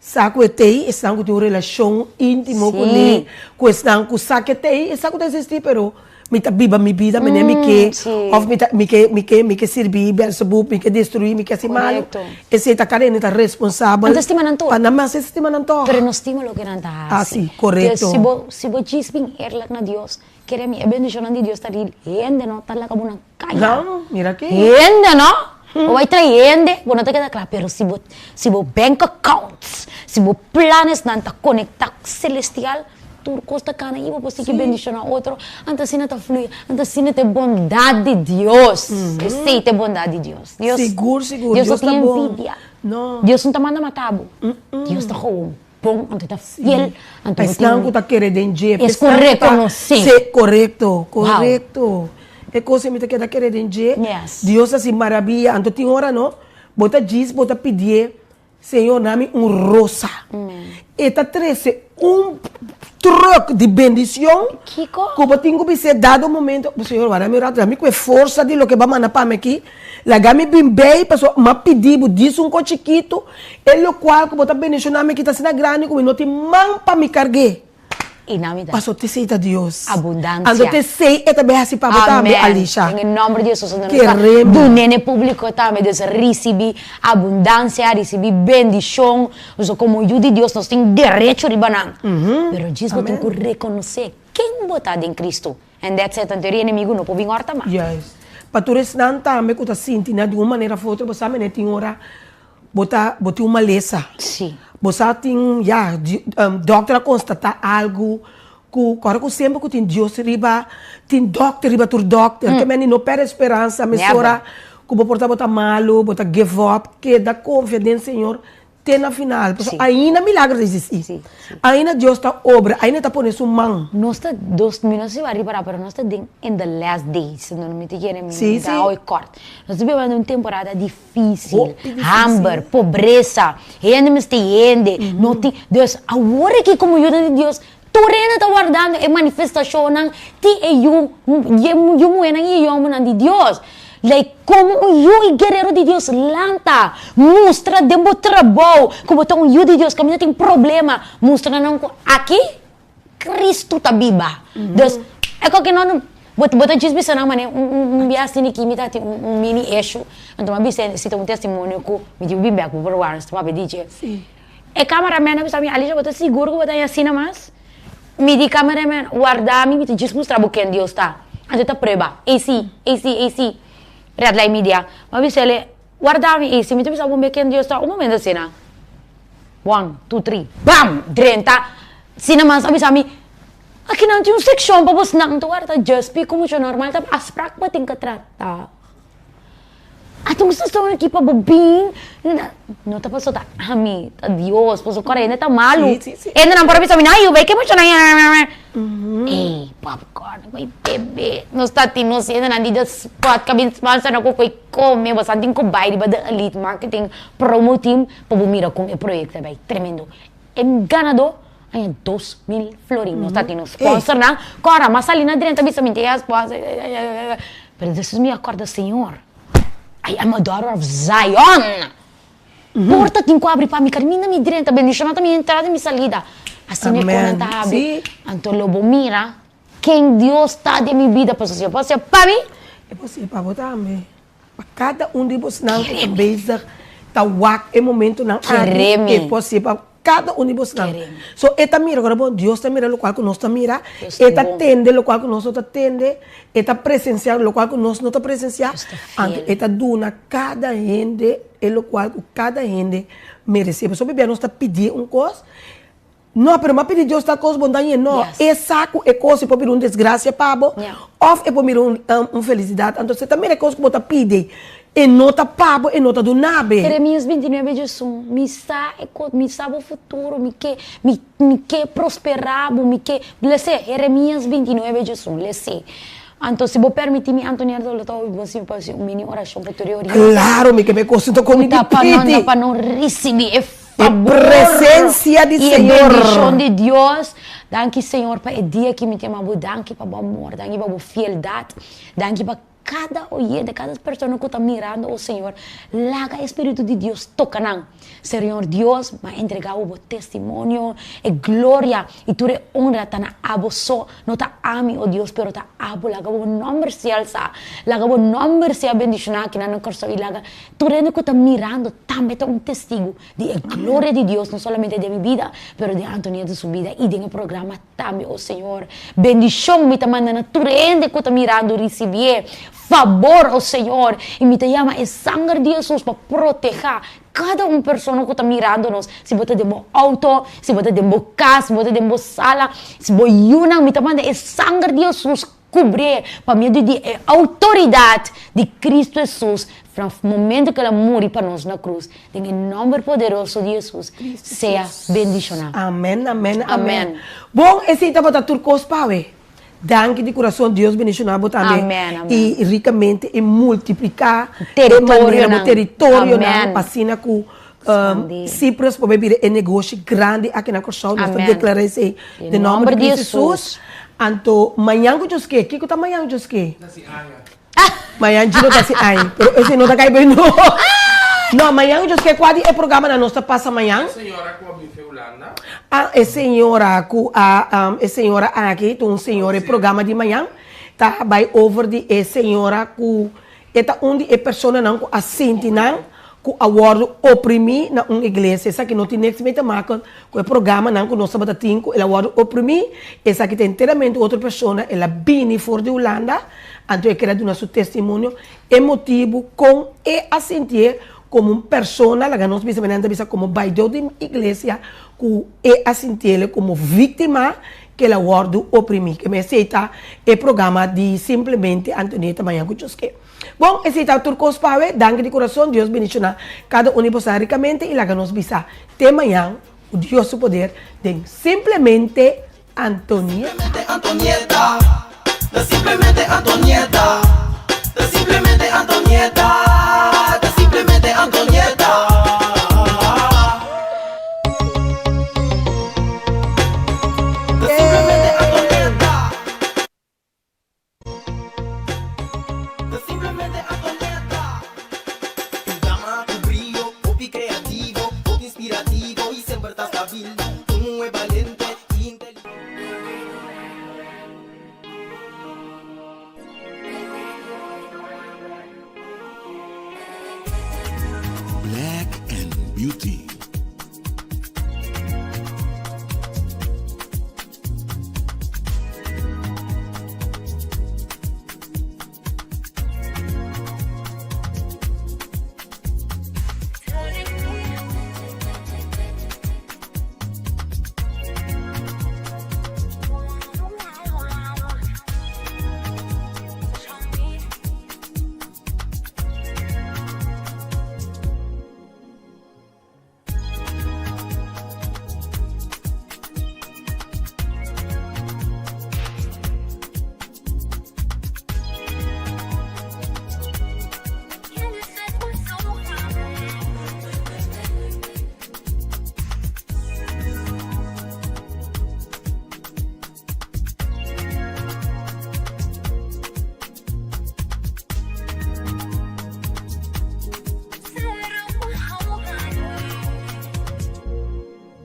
sa ku e t'ei, esnan ku tin un relashon intimo Sí. kuné, ku esnan ku sa ke t'ei, e sa ku ta existi pero Mi ta biba mi bida manera mi ke, of mi ta mi ke mi ke mi ke sirbi Beelzebub, mi ke destrui, mi ke hasi malu. Esei ta kada hende ta responsabel. Nan ta stima nan tur. Pa nan mas e stima nan tog. Pero no stima loke nan ta hasi. Ah si, korekto. Si bo si bo djis bin eerlijk na Dios, kere mi e bendishonnan di Dios ta riba hende no ta laga bo nan kaya. No, mira aki. Hende no. Bo bai trae hende, bo no ta keda kla. Pero si bo si bo bank accounts, si bo planesnan ta konektá selestial, tur kos ta kana i bo por sigui bendishoná otro. Anto asina ta flui, anto asina ta e bondat di Dios. Esei ta e bondat di Dios. Dios, Sigur, sigur. Dios no Dios ta tin bon. envidia. No. Dios no ta manda mata bo. Dios ta gewoon bon, anto e ta fiel, anto bo tin. Esnan ku ta kere den dje. Es ku rekonosé. Sí, korekto, korekto. E kos ei mi ta keda kere den dje. Yes. Dios hasi marabiya. Anto tin ora no, bo ta djis bo ta pidié, Señor na mi un rosa. E ta trese un truck di bendicion. Kiko? Ku bo tin ku bis'é dado momento, Señor wara mi un rato, mi ku e forsa di loke bo a manda pa mi aki, laga mi bin bei pasobra mi a pidi bo djis un kos chikitu, e lokual ku bo ta bendiciona mi aki ta asina grandi ku mi no tin man pa mi karg'é. I na mi ta. Paso t'esei ta Dios. Abundancia. Anto t'esei e ta bay haci pa bo tambe, Alisha. Den e nomber di Jesus nos ta Keremi. dun'e n'e publico tambe. Dus ricibi abundancia, ricibi bendicion. Pasobra como yu di Dios nos tin derecho riba nan. Pero djis bo tin cu reconoce ken bo ta den Cristo. And that's it. Anto e enemigo no por bin horta mas. Juist. Pa tur esnan tambe cu ta sinti na di un manera of otro bo sa mene tin ora Bo ta, bo tin un malesa. Sí. Bo sa tin, ya, dòkter a konstatá algu ku kòrda ku semper ku tin Dios riba, tin dòkter riba tur dòkter. Ke mende no pèrdè speransa mesora ku bo por ta bo ta malu, bo ta give up, keda konfia den Señor te na final. Pasobra ainda milagro ta eksistí. Ainda Dios ta obra, ainda e ta pone su man. Nos ta dos, mi no sa si bo a ripará, pero nos ta den in the last days, no mi ta kere mi ta hou e kòrt. Nos ta biba den un temporada difísil. Difícil, hamber, pobresa, hende mester hende, no tin, dus awor aki como yunan di Dios, tur hende ta wardando e manifestacionnan di e yu, yu muhernan y e yu hombernan di Dios. Like como un yu y guerero di Dios lanta, mustra den bo trabou cu bo ta un yu di Dios, caminda tin problema, mustra nan cu aki Cristo ta biba. Dus, e koke no, bo bo ta djis bisa nan manera un un un biaha asina aki mi ta tin un un mini issue, anto mi a bisa si ta un testimonio ku mi tin ku bin bek bo por wara nos ta papia di dje. E cameraman a bisa mi, Alisha bo ta sigur ku bo ta haña asina mas? Mi di cameraman, warda mi, mi ta djis mustra bo ken Dios ta. Anto e ta prueba, ei si, ei si, ei si. Red Light Media. Mi a bisa el, warda mi, ei si, mi ta bisa bo un ken Dios ta, un momento asina. One, two, three, bam! Drenta. Sina mas a bisa mi, aki nan tin un sekshon pa bosnan ta warda just pi ku mucha normal ta afsprak bo tin ke trata. Ata un sekshon aki pa bo bin, no ta paso ta ami, ta Dios, paso kore hende ta malu. Hendenan por a bisa mi, nan yu bai ke mucha nan. Ey, popcorn, bai bebe. Nos ta tin nos hendenan di The Spot ka bin sponsor nan ku koi kome, bosan tin ku bai riba The Elite Marketing Promo Team pa bo mira kon e proyekto a bai. Tremendo. E ganadó haña 2000 florin. Nos ta tin un sponsornan. Kòrda, m'a sali na drenta bisa mi tin e sponsor. Pero despues mi a kòrda, Señor, I am a daughter of Zion. Porta tin ku abri pa mi, kaminda mi drenta, bendishoná ta mi entrada i mi salida. Asina e konan ta habri. Anto lo bo mira ken Dios ta den mi bida, pasobra si e por hasié pa mi, E por hasié pa bo tambe. Pa kada un di bosnan ku ta bezig ta wak e momentunan aki, e por hasié pa kada un di bosnan. So e ta mira, ora bo Dios ta mira lokual ku nos ta mira, e ta tende lokual ku nos no ta tende, e ta presensiá lokual ku nos no ta presensiá, anto e ta duna kada hende e lokual ku kada hende meresé. Pasobra bia nos ta pidié un kos, No, pero m'a pidi Dios tal kos, bo no ta hañ'é. No, e sa ku e kos ei por bira un desgrasia pa bo òf e por bira un felisidat. Anto si ta mira e kos ku bo ta pidi, e no ta pa bo, e no ta duna bo. Jeremias 29 diesun, Mi sa e kos, mi sa bo futuro, mi ke, mi, mi ke prosperá bo, mi ke. Les'é, Jeremias 29 diesun, les'é. Anto si bo permití mi, Antonieta, lo ta hopi bon si mi por hasi un mini orashon pa tur e oriente. Klaro, mi ke me kos ta komi di pidi. Pa no risibí e E presencia di y e Señor. bendicion di Dios. Danki Señor pa e dia ki mi tin ama bo. Danki pa bo amor, danki pa bo fieldad, danki pa cada oyente, cada persona cu ta mirando, oh Señor, laga e Spiritu di Dios toca nan. Señor Dios, mi a entrega bo bo testimonio, e gloria y tur e honra ta na abo so. No ta ami, oh Dios, pero ta abo. Laga bo nomber sea alsa, laga bo nomber sea bendiciona aki na Corsou y laga Tur hende ku ta mirando tambe ta un testigu di e gloria di Dios, no solamente den mi bida, pero den Antonieta su bida i den e programa tambe. O Señor, bendishon mi ta manda na tur hende ku ta mirando risibié. fabor, o Señor. I mi ta yama e sanger di Hesus pa protehá kada un persona ku ta mirando nos. Si bo ta den bo outo, si bo ta den bo kas, si bo ta den bo sala, si bo yunan, mi ta manda e sanger di Hesus kubrié pa medio di e outoridat di Kristu Hesus vanaf momento ku el a muri pa nos na krus. Den e nòmber poderoso di Hesus, sea bendishoná. Amen, amen, amen. Bon, esei tabata tur kos pa awe. Danki di kurason Dios bendishoná bo tambe Amen, amen. i rikamente i multipliká e manera bo Teritorionan. teritorionan Amen. pa asina ku Expandi. Cyprus por bai bira e negoshi grandi aki na Kòrsou. Nos ta Amen. deklará esei Den den nòmber nòmber di di Kristu Hesus. Hesus. Anto mañan ku Dios ke, kiko ta mañan ku Dios ke? Mañan Gino ta hasi aña, pero esei no ta kai bay no. No, mañan Dios ke kua di e programanan nos ta pasa mañan? E señora ku a bin fe Hulanda. Ah, e señora ku a, e señora aki ta un señora, e programa di mañan ta bay over di e señora ku e ta un di e personanan ku a sinti nan ku a wòrdu oprimí na un iglesia. Esaki no tin niks mee te maken ku e programanan ku nos tabata tin ku el a wòrdu oprimí. Esaki ta enteramente otro persona, el a bini for di Hulanda. Anto e keda duna su testimonio e motibu kon e a sintié komo un persona, laga nos bisa manera nan ta bisa komo baidó di iglesia, ku e a sintiele komo víktima ku el a wòrdu oprimí. Ke esei ta e programa di Simplemente Antonieta mañan ku Djoske. Bon, esei ta tur kos pa awe. Danki di kurason. Dios bendishoná kada un di boso rikamente i laga nos bisa te mañan ku Dios su poder den Simplemente Antonieta. Simplemente Antonieta, ta simplemente Antonieta, ta simplemente Antonieta, ta simplemente Antonieta. Ta simplemente Antonieta. Ta simplemente Antonieta. Un dama ku brio, hopi kreativo, hopi inspirativo i semper ta stabil. Un muhé balente i inteligente. Black and Beauty.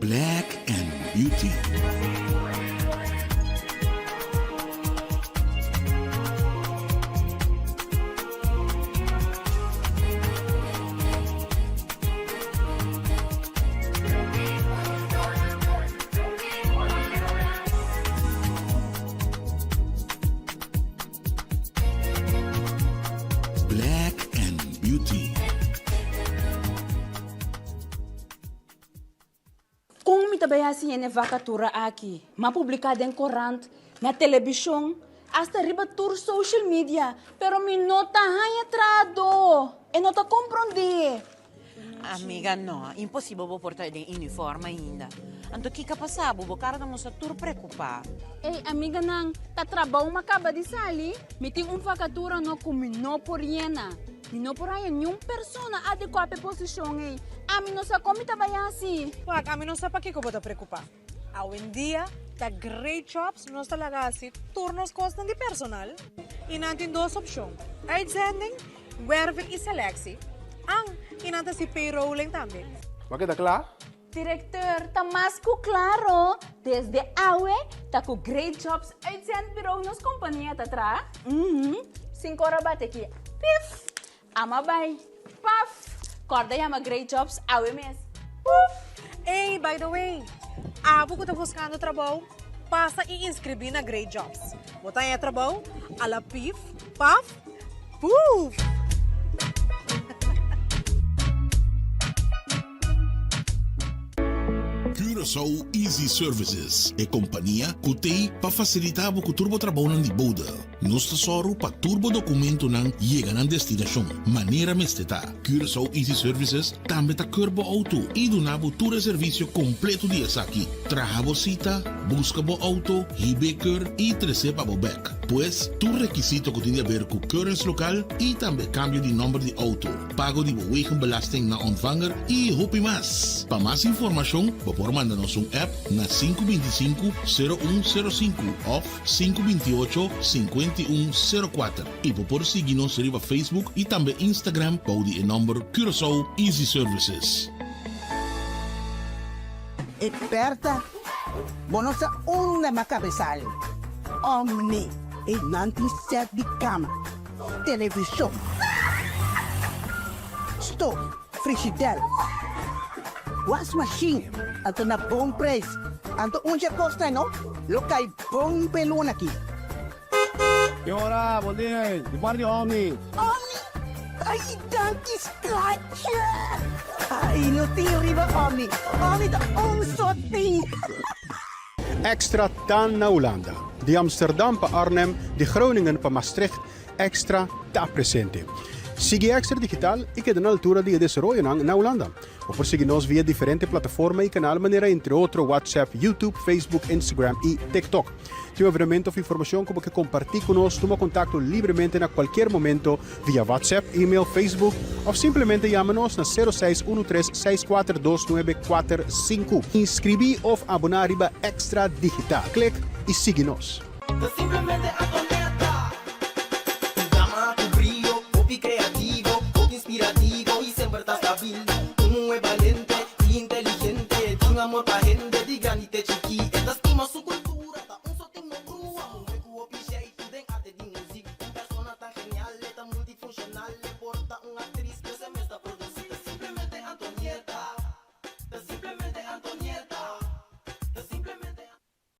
Black and Beauty. Black and Beauty. Kon mi ta bai hasi hende vakatura aki? M'a publiká den korant, na telebishon, asta riba tur social media, pero mi no ta haña trahadó. E no ta komprondé. Amiga, no, imposibel bo por ta den uniform ainda. Anto kiko a pasa bo? Bo kara ta mustra tur preokupá. Ey, amiganan, ta trabou m'a kaba di sali. Mi tin un vakatura no ku mi no por yena. Mi no por haña niun persona adekuá pa e posishon ey. Ami no sa kon mi ta bai hasi. Wak, ami no sa pakiko bo ta preokupá. Awendia ta Great Jobs nos ta laga hasi tur nos kosnan di personal i nan tin dos opshon, uitzending, werving i selectie. An, i nan ta hasi payrolling tambe. Bo a keda kla? Directeur, ta mas ku klaro, desde awe ta ku Great Jobs Uitzendbureau nos kompania ta traha. Uhum, sinku ora bate aki, pif! Ama bai, paf! Kòrda yama Great Jobs awe mes, puf! Ey, by the way, abo ku ta buskando trabou, pasa i inskribí na Great Jobs. Bo ta haña trabou, a la pif, paf! Puf! Curaçao Easy Services, e kompania ku t'ei pa fasilitá bo ku tur bo trabounan di bode. Nos ta sòru pa tur bo dokumentonan yega nan destinashon manera mester ta. Curaçao Easy Services tambe ta keur bo outo i duna bo tur e servisio kompleto di esaki. Traha bo sita, buska bo outo, hib'é keur i tres'é pa bo bèk. Pues, tur rekisito ku tin di aber ku keuringslokaal i tambe kambio di nòmber di outo, pago di bo wegenbelasting na ontvanger i hopi mas. Pa mas informashon bo por manda nos un app na 525 0105 òf 528 5104 i bo por sigui nos riba Facebook i tambe Instagram bou di e nòmber Curaçao Easy Services. E Bertha, bo no sa unda m'a cabesal. Omni, e nan tin set di cama, television, stoof, frigidel, wasmachine, anto na bon prijs. Anto un dje cosnan no lo cay bon p'e luna aki. Ki ora, bon dia, di parti Omni. Omni? Ay, danki schatje! Ay, no tin riba Omni. Omni ta un so tin. Extra ta na Hulanda. Di Amsterdam pa Arnhem, di Groningen pa Maastricht, Extra ta presente. Sigui Extra Digital i keda na altura di e desaroyonan na Hulanda. Bo por sigui nos via diferente plataforma i kanal manera entre otro WhatsApp, YouTube, Facebook, Instagram i TikTok. Tin un evenemento of informacion cu bo ke comparti cu nos, tuma contacto libremente na cualkier momento via WhatsApp, email, Facebook of simplemente yama nos na 06 13 64 2945. Inscribi of abona riba Extra Digital. Click y sigui nos. Ta simplemente Antonetta. Un dama cu brio, hopi creativo, hopi inspirativo y semper ta stabil.